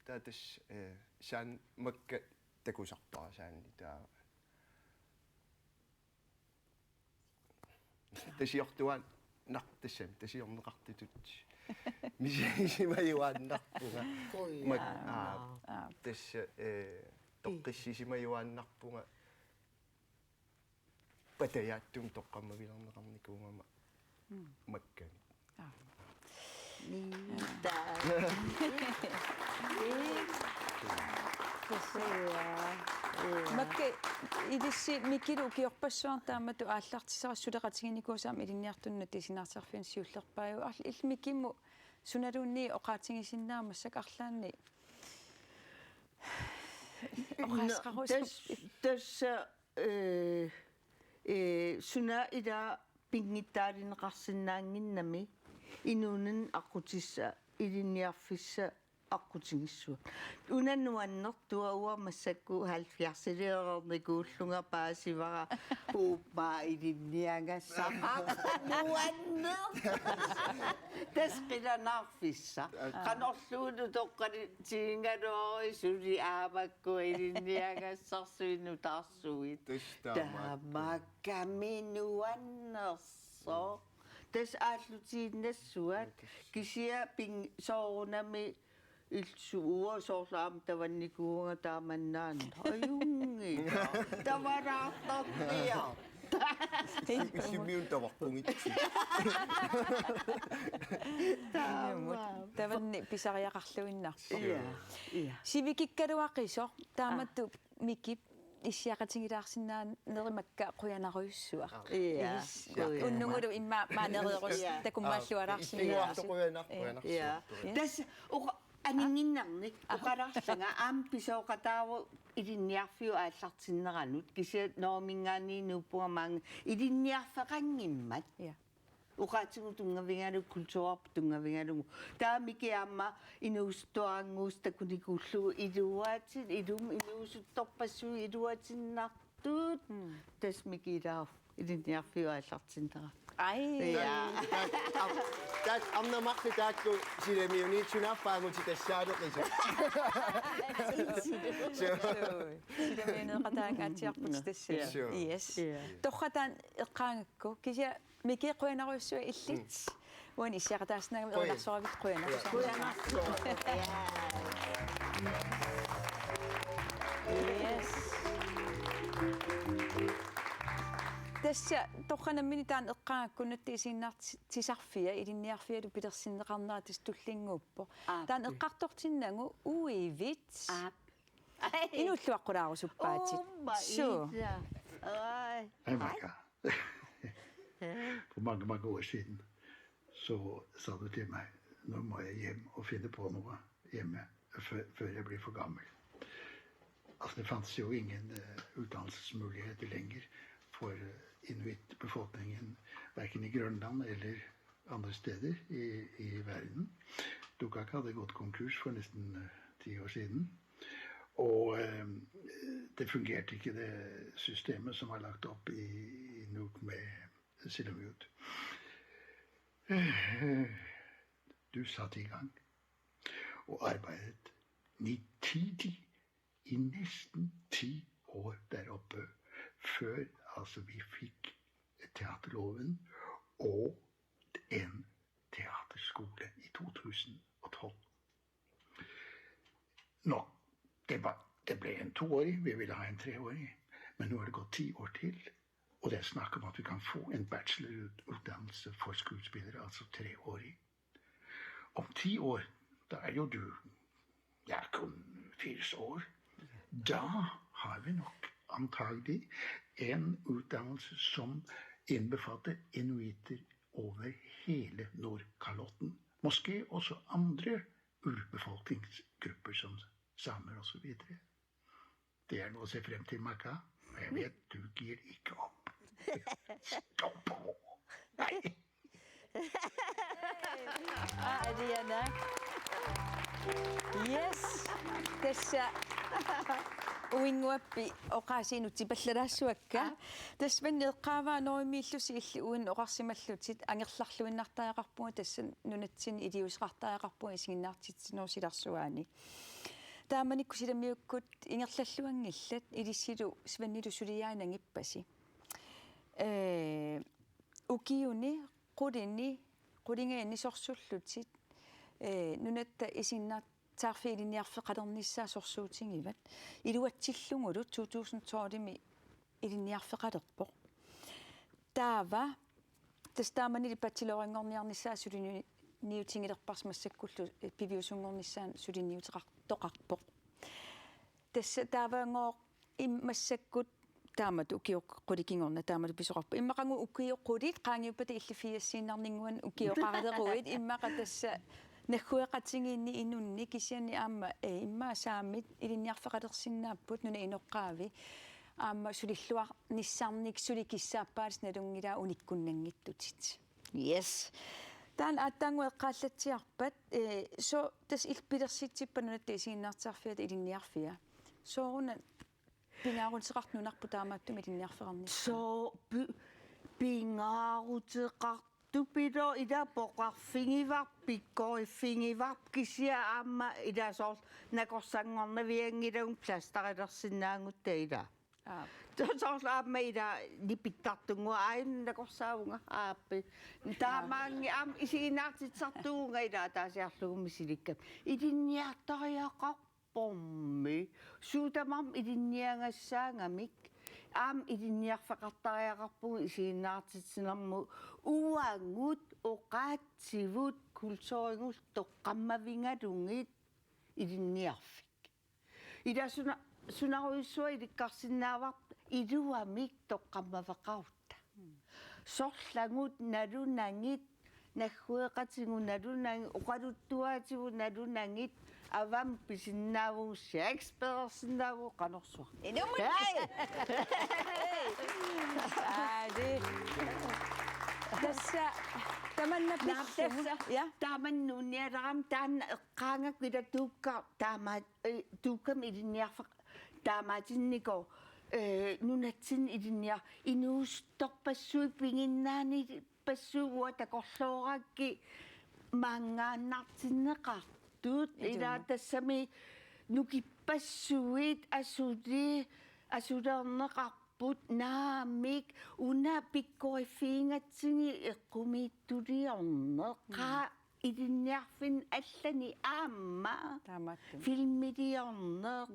taava tassa, eh, saan makka takusarpara saanni taava. Tasiortuaannar-, tassami, tasiorneqartutut. Misilissimajuaannarpunga. Ui. Mak-, aa, aa, tassa, eh, toqqissisimajuaannarpunga. Patajaatsumik toqqammavilerneqarnikuugama. Mm. Makkani. Aa. Niita. Makka ilissi Mikilu ukiorpassuarni taamatut aallartissara suleqatiginikuusarami ilinniartunut tisinnaaterfiani siullerpaajuvoq. Arl-, illit Mikimut sunaluunniit oqaatigisinnaavat massakkut arlaanni. Oqaaseqarusuppat. Tassa, tassa Ee, ee, suna ila pinngitsaalineqarsinnaannginnami inuuninni aqqutissat ilinniarfissat aqqutigissavat. Una nuannertua uanga massakkut halvfjerdsilioreernikuullunga paasivara uummaa ilinniagassaqarpoq nuanneq. Tassa qilanaarfissaq. Qanorluunniit toqqani tiingaluaruit suli aamma Kua ilinniagassarsuit nutaarsuit. Tassa taamaakka. Taamaakkami nuannersoq. Tassa aallutiinnassuat. Tassa. Kisianni ping-, soorunami ilsu uanga soorlu aamma tavannikuuvunga taamannaana. Ajunngilaq. Tavalaartarniaq. Illumiuna tavaqqugitsi. Taamaappoq. Tavanni pisariaqarluinnarpoq. Ia, ia. Sivikikkaluaqisoq, taamatut Mikip issiaqatigilaarsinnaaneri makka qujanarujussuaq. Ia, ilis-, qujanaq. Unnugulu immaqa maanereerus-, ia, takummaallualaarsinnaasut. Aa, qujanaq-, ia, qujanarsuaq. Ia. Tassa oqa-, aninginnarnik, aa, oqalaarlanga aamma pisooqataavoq ilinniarfiup aallartinneranut, kisianni norminngaanniit nuuppunga maanga ilinniarfeqanngimmat. Ia. Oqaatigut tunngavigalugu, kulturerput tunngavigalugu. Taava Miki aamma inuusuttuarannguusoq takunikuullugu iluatin-, ilumut inuusuttorpassuit iluatinnartut. Mm. Tassa Miki ilaavoq ilinniarfiup aallartinnera. Ai. Ja. Taak-, taak-, am-, taak-, ammarneq marluk taakku silamiuniitsunaarpagut tassaaleqisoq. Suu. Silamiuneeqataaqqaatsiarput tassa. Suu. Yes. Ja. Torrak taanna eqqaagakku. Kisianni Miki, qujanarujussuaq illit. Uani issiaqataassinnaagami. Qujan. Erularsoravit qujanarujussuaq. Qujanarsuaq. Yes. Tassa torrak nammineq taanna eqqaagakku nunatta isiginnaartitsisarfia, ilinniarfialu pilersinneqarnera tassa tullinnguuppoq. Aap. Taanna eqqartortinnagu uivit. Aap. Ai. Inuulluaqqulaarusuppaatit. Oh my. Suu. Ai. Hej, Maja. For mange, mange år siden, så sa du til mig, nu må jeg hjem og finde på noe hjemme, før, før jeg blir for gammel. Altså, det fantes jo ingen eh, uddannelsesmuligheter lenger for eh, inuittbefolkningen, verken i Grønland eller andre steder i, i verden. Dukak hadde gått konkurs for nesten eh, ti år siden. Og eh, det fungerte ikke, det systemet som var lagt opp i, i Nuuk med Silamiut. Eh, Du satte i gang og arbeidet nitidig i nesten ti år der oppe, før altså vi fikk teaterloven og en teaterskole i to tusen og tolv. Nå, det var, det ble en toårig, vi ville ha en treårig, men nå har det gått ti år til, og det er snakk om at vi kan få en bachelorutdannelse for skuespillere, altså treårig. Om ti år, da er jo du, ja, kun firs år. Da har vi nok antagelig en utdannelse som innbefatter inuitter over hele Nordkalotten. Måske også andre urbefolkningsgrupper som samer og så videre. Det er noe å se frem til, Maja. Og jeg vet du gir ikke opp. Stopp nå. Nei. Aa, Diana. Yes. Tassa uinguappi oqaasii nutsipallalaassuakka. Tassa Svend eqqaavaa Norgemiillusi illit uinga oqarsimallutit angerlarluinnartariaqarpunga tassa nunatsinni iliuuseqartariaqarpunga isiginnaartitsinermi silarsuaani. Taamanikkut silamiukkut ingerlalluanngillat ilissilu Svendilu suliaannagippasi. Ee, ukiuni, qulini, qulingiluanni sorsullutit, ee, nunatta isiginnaartitsisarfia ilinniarfeqalernissaa sorsuutigivat. Iluatsillugulu to tusind tolvimi ilinniarfeqalerpoq. Taava tassa taamani bachelorinngorniarnissaa suliniutigilerparsi massakkullu, eh, piviusunngornissaa suliniuteqartoqarpoq. Tassa taavagooq im-, massakkut taamatut ukiut qulit kingorna taamatut pisoqarpoq. Immaqagu ukiut qulit qaangiuppata illit firsiinnarninnguanni ukioqaraluaruit immaqa tassa naggueqatigiinni inunnik kisianni aamma, eh, immaqa saamit ilinniarfeqalersinnaapput nunap inoqqaavi. Aamma sulilluarnissarnik suli kissaappaatit nalunngilaat unikkunnanngitsutit. Yes. Taanna aatsaannguaq eqqaallatsiarpat, eh, sooq tassa illit pilersitsippat nunatta isiginnaartitsisarfiata ilinniarfia? Sooruna pingaaruteqartoq nunarput taamaattumik ilinniarfeqarnissaa? Sooq pi-, pingaaruteqartoq pilo ila poqarfigivarput, pikkoriffigivarput kisianni aamma ila soorlu nakorsanngornavianngilagut plasterilersinnaagutta ila. Aap. Soorlu aamma ila nipittartunnguaq aajuna nakorsaavunga aappi. Taamaanngilaq aamma isiginnaartitsisartuuvunga ila ataasiarlugu misilikkami. Ilinniartariaqarpormi. Suut tamarmik ilinniagassaagamik. Aamma ilinniarfeqartariaqarpugut isiginnaartitsinermut uagut oqaatsivut kulturigullu toqqammavigalugit ilinniarfik. Ila suna-, sunarujussuaq ilikkarsinnaavarput iluamik toqqammaveqarutta. Sorlagut nalunagit, naggueqatigut nalunagit, oqaluttuaatigut nalunagit, avammut pisinnaavugut, Shakespearersinnaavugut, qanorsuaq. Inummut. Hej! Aa, det. Tassa, tamanna. Naam, pillugu. Tassa. Ja. Taamani nuunnialerama taanna eqqaagakku ila Tuukka taama-, eh, Tuukkami ilinniarfeq-, taamaatinnikoq, eh, nunatsinni ilinniar-, inuusuttorpassuit piginnaanili nukippassuit uanga takorloorakkit maanngaannartinneqartut. Ilaa tassami nukippassuit asuli asulerneqarput naamik una pikkoriffigigatsigit eqqumiitsuliorneq. Qaa ilinniarfinni allani aamma. Taamaattumik. Filmiliorneq,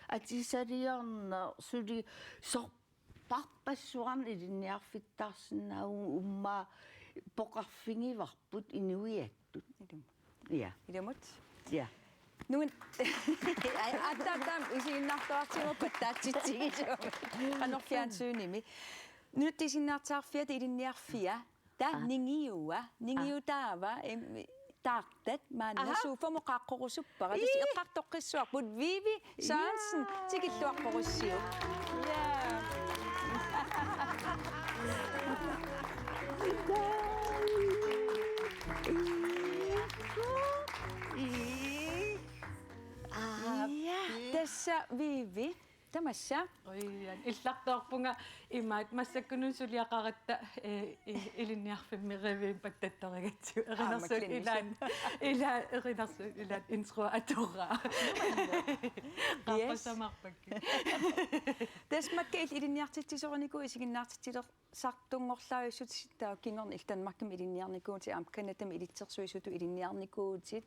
atisaliorneq, suli sorpassuarnik ilinniarfittaarsinnaavugut uummaa poqarfigivarput inuiattut. Ilumut. Ja. Ilumut. Ja. Nuun. Ai, atta, atta, isiginnaartuartigu pattaatsitsigisumik. Qanoq fjernsynimi. Nunatta isiginnaartitsisarfia, ilinniarfia. Taava ningiua, ningiutaava, em, taartat, maanna suuffamu qaaqqorusuppara. Tassa eqqartoqqissuarput Vivi Sørensen, tikilluaqqurussiuk. Ja. Ja, tassa Vivi. Tamassa. Oj, illartoorpunga imaat massakkunut suliaqaratta, eh, i-, ilinniarfimmi revymik pattattorigatsigu. Aamma erinarsuut klinisi. Ilaat, ilaa, erinarsuut ilaat intro atoraa. Yes. Qappasamaarpakki. Tassa Makka, illit ilinniartitsisorinikuuit isiginnaartitsiler- sartunngorlaajussutit taava kingorna illit Danmarkimi ilinniarnikuuvutit aamma Canadami ilitsersuisutut ilinniarnikuuvutit.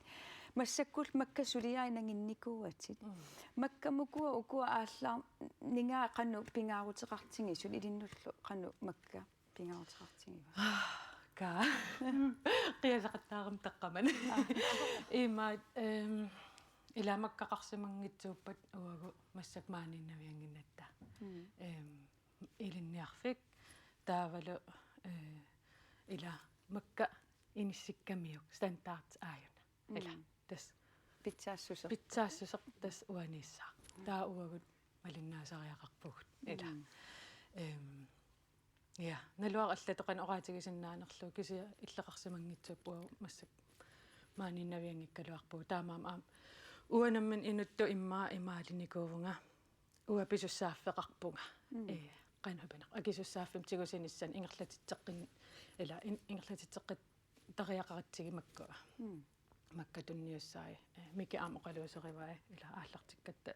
Massakkullu Makka suliai nanginnikuuatit. Mm. Makkamukua ukua aallarningaat qanoq pingaaruteqartigisut ilinnullu qanoq Makka pingaaruteqartigiva? Kaa. Qiaseqattaarama taqqamani. Imaat, em, ilaa Makkaqarsimanngitsuuppat uagut massakkut maaniinnaviannginnatta. Mm. Em, ilinniarfik taavalu, eh, ilaa Makka inissikkamiuk standard aajuna. Ilaa, mm, tassa pitsaassuseq. Pitsaassuseq tassa uaniissaaq. Taava uagut malinnaasariaqarpugut. Ilaa. Mm. Em, ja, naluara allatut qanoq oqaatigisinnaanerlugu kisianni illoqarsimanngitsuuppat uagut massakkut maaniinnavianngikkaluarpugut. Taamaammat aamma uanga nammineq inuttut immaqa imaalinikuuvunga. Uanga pisussaaffeqarpunga. Mm. Ee, qanoq pineq. Akisussaaffimmi tigusinissannut ingerlatitseqqin-, ilaa, in-, ingerlatitseqqittariaqaratsigit makkua. Mm. Makka tunniussai. Ee, Miki aamma oqaluuserivai. Ilaa aallartikkatta.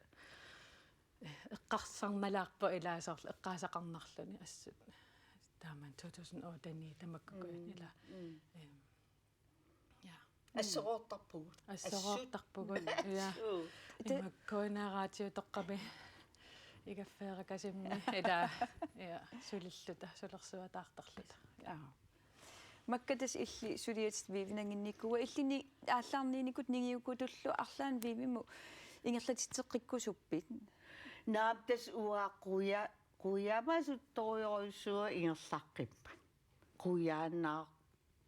Ee, eqqarsarnalaarpoq ilaa soorlu eqqaasaqarnarluni assut. Taamani to tusind otte ni tamakkuupput. Mm. Ilaa. Mm. Em, Ja. Assoroortarpugut. Assoroortarpugut. Ja. Assut. Imakkuuna radiotoqqami igaffeerakasimmi. Ilaa, ja, sulilluta, sulersuataartarluta. Ja. Makka, tassa illit suliatit Vivi nanginnikuua, illit aallarniinikut ningiukutullu arlaannik Vivimut ingerlatitseqqikkusuppit? Naamik, tassa uanga quja-, qujamasuttorujorujussuuara ingerlaqqimmat. Qujaannaar-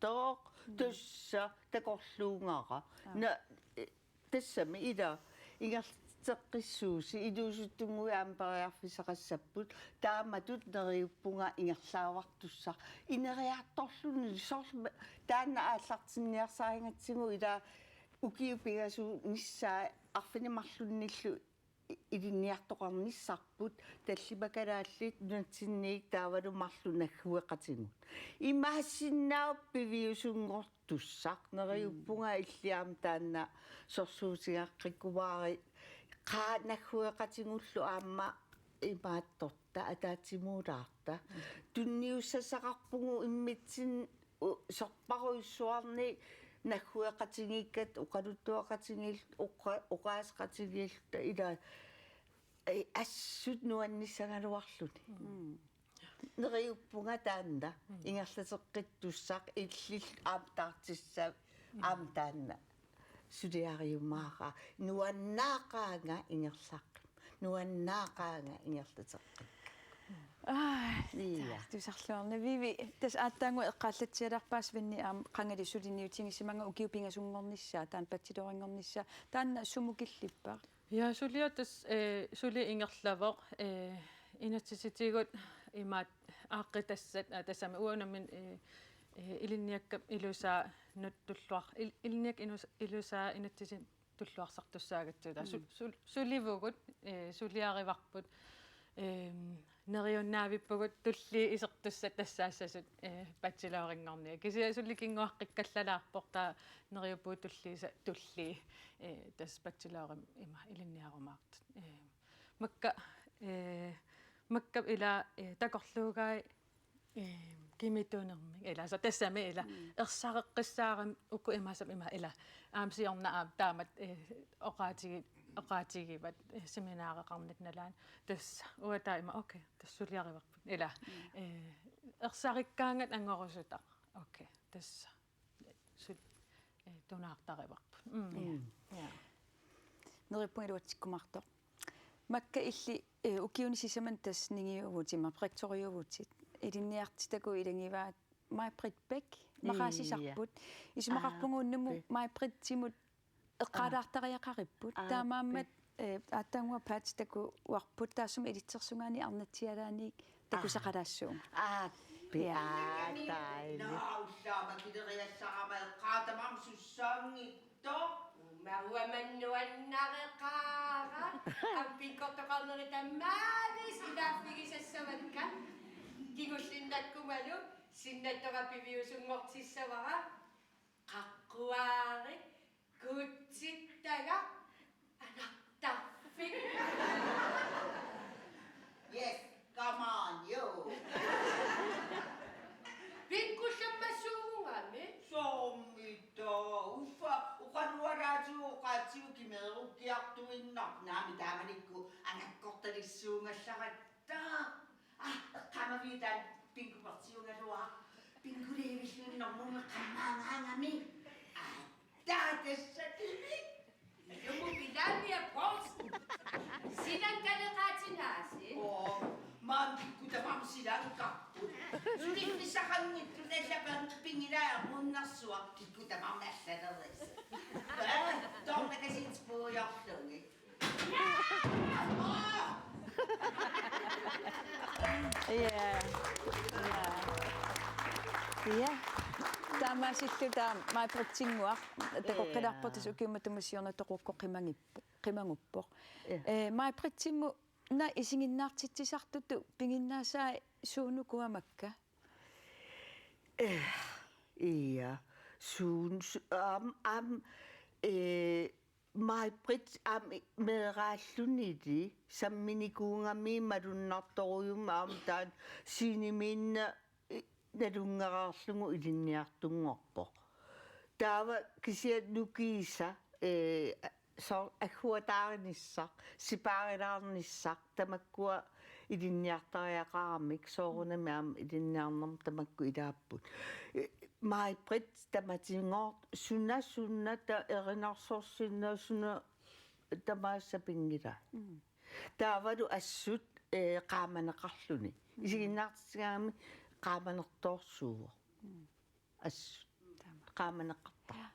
tooq, mm, tassa takorluugara. Aa. Na, eh, tassami ilaa ingerlatitseqqissuusi iluusuttunnguit aamma periarfissaqassapput, taamatut neriuppunga ingerlaavartussaq. Ineriartorluni soorlu taanna aallartinniarsarigatsigu ilaa ukiut pingasuunnissaat arfineq-marlunnillu i-, ilinniartoqarnissarput tallimat kalaallit nunatsinniit taavalu marluk naggueqatigut. Imaassinnaavoq piviusunngortussaq, neriuppunga illit aamma taanna sorsuutigeqqikkumaarit, qaa naggueqatigullu aamma imaattorta ataatsimuulaarta. Tunniussassaqarpugut immitsinnut u-, sorparujussuarnik naggueqatigiikkatta, oqaluttuaqatigiil-, oqa-, oqaaseqatigiilluta ilaa, eh, assut nuannissagaluarluni. Mm. Neriuppunga taanna, mm, ingerlateqqittussaq illit aamma taartissaq, mm, aamma taanna. Suliariumaarpara. Nuannaaqaanga ingerlaqqimmat. Nuannaaqaanga ingerlateqqimmat. Aa, ja, tusarluarna. Vivi, tassa aatsaannguaq eqqaallatsialerpara Svend aamma qangali suliniutigisimanga ukiut pingasunngornissaa, taanna patsilorinngornissaa, taanna sumut killippara? Ja, suliaq tassa, eh, suli ingerlavoq, eh, inatsisitigut imaat aaqqitassat, aa, tassami uanga nammineq, eh, eh, ilinniakkap ilusaa nut tulluar-, il-, ilinniakkap inus-, ilusaa inatsisinut tulluarsartussaagatsigit. Su-, mm, sul-, sulivugut, eh, suliarivarput, Ehm, neriunnaavippugut tulliit isertussat tassaassasut, eh, bachelorinngorniat. Kisianni suli kinguaqqikkallarpoq taava neriuppugut tulliisa tullii, eh, tassa bachelorimi ima ilinniarumaartut. Eh, makka, eh, makka ila, eh, takorluugai, eh, kimituunermik. Ila, så tassami ila. Mm. Ersareqqissaarami uku imaasam ima ila. Aamma siorna aamma taamatut, eh, oqaatigi-, oqaatigivat, eh, seminareqarnata nalaani. Tassa, uanga taama, okay, tassa suliarivarput. Ila, mm, eh, ersarikkaangat angorusutaq. Okay, tassa. Sut, eh, tunaartarivarput. Mm. Mm. Ja. Neriuppunga iluatsikkumaartoq. Makka illit, eh, ukiuni sisamani tassa ningiuvutit, ima rektoriuvutit. Ilinniartitagut ilagivaat Maj-Britt Bech, maqaasisarput. Isumaqarpunga unnumut Maj-Brittimut eqqaalaartariaqaripput. Aa, taamaammat, eh, aatsaannguaq paatitakuarput taassuma ilitsersugaanni arnatsialaanniit takusaqalaassuunga. Aappi, ja, aa, dejligt. Naa, ullaama kileriallarama eqqaatamarmi sussaanngitsoq. Umaguaman nuannareqaara. Ampinkortoqarneri tamaavis ilaaffigisassavakka. Kingullinnakkumalu sinnattoq piviusunngortissavara. Qaqquaari kutsittaga anartarfik. Yes, come on, you. Pikkullammassuugami. Soormita, uffa, oqalualaatigut oqaatsigut kimeerukkiartuinnarpoq, naamik taamanikkut angakkortalissuungallaratta. Aa, eqqaamaviutaan pinkupertiugaluaq. Pinkuliivilluni normumik qammaangaangami. Aa, taava tassa timi. Ilumut pilaamia post. Silakkaleqaatinaasi. Oo, maani kikkut tamarmik silaakkapput. Suliffissaqanngitsut allaat pinngilaa munnersuaq kikkut tamarmik allalerisi. Aa, tornakasiit puujorlugit. Ja. Ja. Ja. Taamaasilluta Maj-Brittinnguaq takoqqilaarpoq, ja, tassa ukiumut siornatigut qimagippoq, qimaguppoq. Ja. Eh, Maj-Brittimut una isiginnaartitsisartutut piginnaassai suunukua makka? Eh, ja. Suun, su-, am, am, eh, Maj-Britt aamma meeraallunili samminikuugami malunnartorujummik aamma taanna scenemiinna, eh, nalunngeraarlugu ilinniartunngorpoq. Taava kisianni nukiisa, eh, soorlu agguataarinissaq, sipaarilaarnissaq, tamakkua ilinniartariaqaramik, soorunami aamma ilinniarnermi tamakku ilaapput. Eh, Maj-Britt tamatigoortoq suna suna ta-, erinarsorsinnaasoq suna tamaasa pinngila. Mm. Taavalu assut, eh, qaamaneqarluni. Mm. Isiginnaartitsigaangami qaamanertoorsuuvoq. Mm. Assut. Taama. Qaamaneqartarpoq. Ja.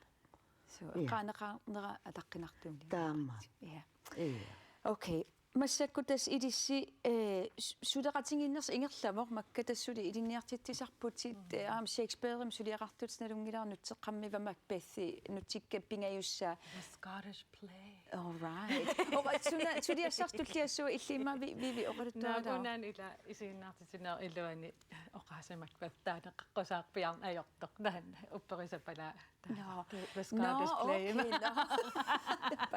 Suu, ja, eqqaaneqarnera ataqqinartuunik. Taama. Ja. Ja. Okay. Massakkut tassa ilissi, eh, su-, suleqatigiinnersi ingerlavoq, makka tassa suli ilinniartitsisarputit, mm, eh, aamma Shakespearemi suliaqartutit nalunngilara nutseqqammiva Macbethi nutsikka pingajussaa. The Scottish play. All right. Oqa-, suna, suliassarsi tulliassuaq illimmi vi-, Vivi oqaluttuaraa? Naamik unaana ila isiginnaartitsinerup iluani oqaaseq Macbeth taanna qaqqusaarpiarneq ajortoq. Taanna upperisapalaa. Nå. Nå, okay, nå.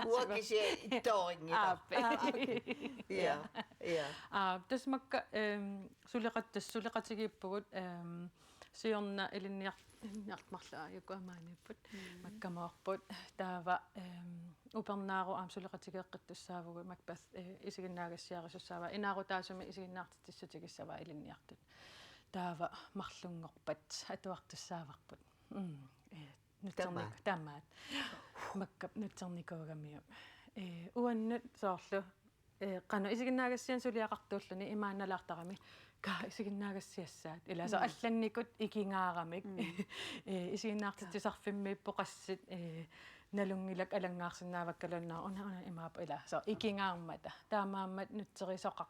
Uanga kisianni ittoorinngilara. Aap. Aa, okay. Ja, ja. Aa, tassa makka, ehm, suleqat-, tassa suleqatigiippugut, ehm, siorna ilinniar-, ilinniartut marluk aajuku maaniipput. Mm. Makkamoorput. Taava, ehm, upernaaru aamma suleqatigeeqqittussaavugut Macbeth, eh, isiginnaagassiarisussaavaa. Inaarutaasumik isiginnaartitsissutigissavaa ilinniartut. Taava marlunngorpat atuartussaavarput. Mm. Eh, Nutsernik-, tamaat. Tamaat. Makka nutsernikuugamiuk. Eh, uannut soorlu, eh, qanoq isiginnaagassianik suliaqartuulluni imaannalaartarami. Kaa isiginnaagassiassaat. Ila soorlu, mm, allannikut ikingaaramik. Mm. Eh, isiginnaartitsisarfimmiippoq qassit, eh, nalunngilakka alanngaarsinnaavakkaluunniit una una imaappoq ila. Soorlu ikingaarmata. Taamaammat nutserisoqaq.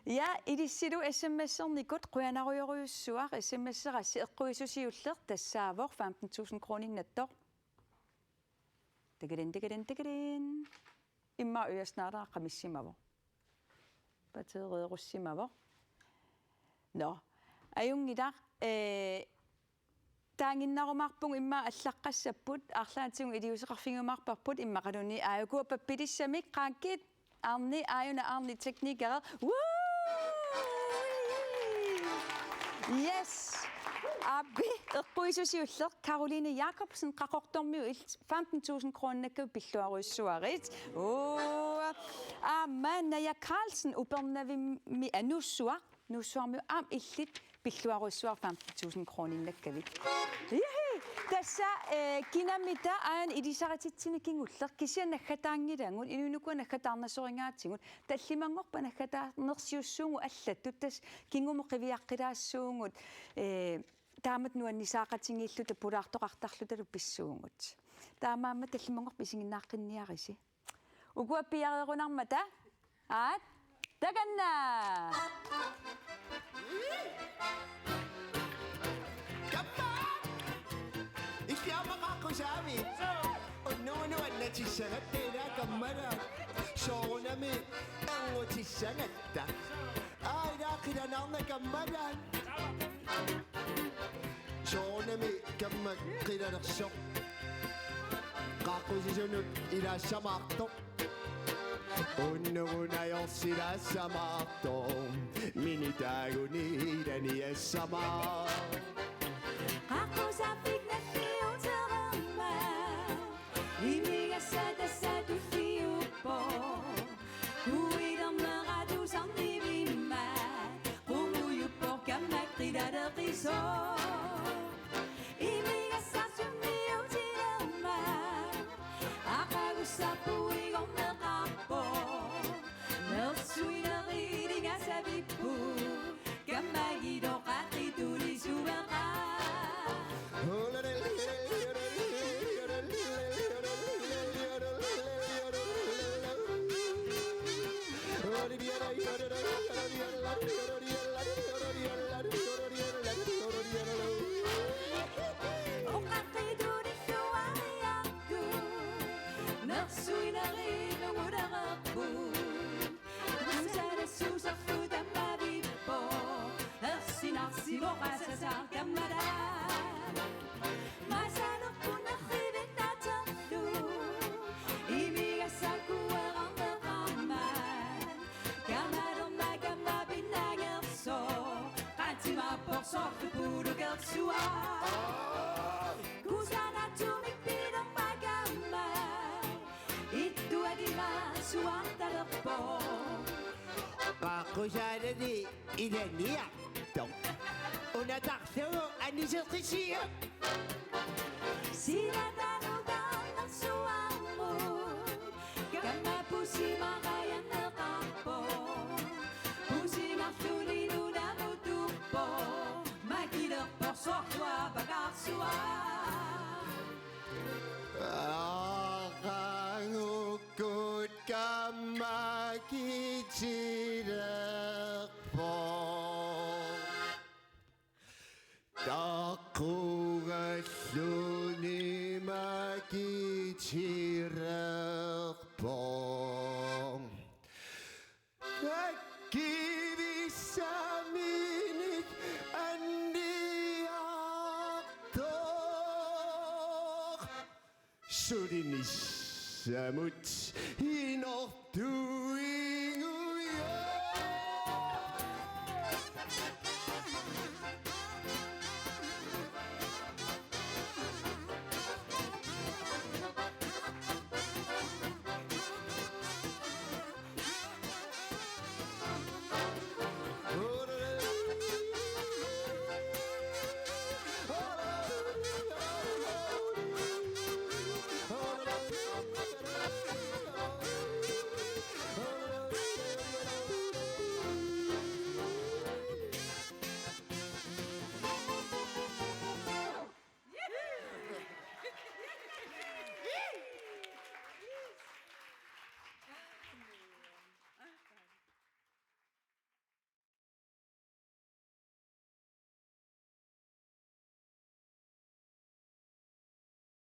Ja, ilissilu S M S-ernikut qujanarujorujussuaq, S M S-erassi eqquiisoq siulleq tassaavoq femten tusind kroninnattoq. Tikirin, tikirin, tikirin. Immaqa ujasnaaraq qamissimavoq. Battereerussimavoq. Nå, ajunngilaq, eh, taannginnarumaarpugut immaqa allaqqassapput, arlaatigut iliuuseqarfigiumaarparput immaqaluunniit aajuku pappilissamik, qaangiit Arni, aajuna Arni teknikeri. Woo! Yes! Aappi, eqquiisoq siulleq Karoline Jakobsen Qaqortormiut, femten tusind kroninnakkat pilluarujussuarit. Oo! Aamma Naja Carlsen Upernavimmi Nuussuaq, Nuussuarmiut aamma illit pilluarujussuaq femten tusind kroninnakkat. Jihi! Tassa, eh, kinamita aajuna ilisarititsineq kingulleq, kisianni naggataanngilagut, inuit ukua naggataarnasorinngaatigut, tallimanngorpat naggataarnersiussuugut allatut, tassa kingumut qiviaqqilaassuugut, eh, taamatut nuannisaaqatigiilluta pulaartoqartarlutalu pissuugut. Taamaammat tallimanngorpat isiginnaaqqinniarisi. Ukua piareerunarmata. Aat. Takanna. Kamma! Ikkiamaqaqqusaami. Unnuunuanna tissagatta ila kammala. Soorunami angutissangatta. Aila qilanarna kammala. Soorunami kamma qilalersoq. Qaaqqusisunut ilaassamaartoq. Unnugu najorsilaasamaartoq. Minitaaguni ilaniassamaartoq. Qaqqusaaffinnalliutereermat. Imigassaq tassa tulliuppoq. Kuilerneq atusarnivimmat. Qungujuppoq kamma qilaleqisoq. Imigassaq sunniutilermat. Aqagussarput igorneqarpoq. Nersuinerit ilingasavippoq. Kammagiloqaqqituli suveqa. Oqaqqituli suariartu. Nersuinerit nungulereerput. Nusalassuserlu tammavippoq, ersinarsivoq asasaaq kammala. Masanerput nerrivinnaaterlu, imigassaq kuerarneqarmat. Kamalermat kamma pinnangersoq, qantimaappoq soorlu pulukersuaq. Kusanaatsumik pilermat kamma. Ittuagima suaartalerpoq. Qaaqqusaanani ilaniartoq. Unatarlugu aniseqisiuk. Silatanut taarnersuarmut. Kamma pusimarajanneqarpoq. Pusimarluni nunamut tuppoq. Makilerpoq soorlu aapakaarsuaq. Aqagukkut kamma kitilerpoq. Taqqugalluni makitilerpoq. Takkivissaminik anniartoq. Sulinissamut inortu.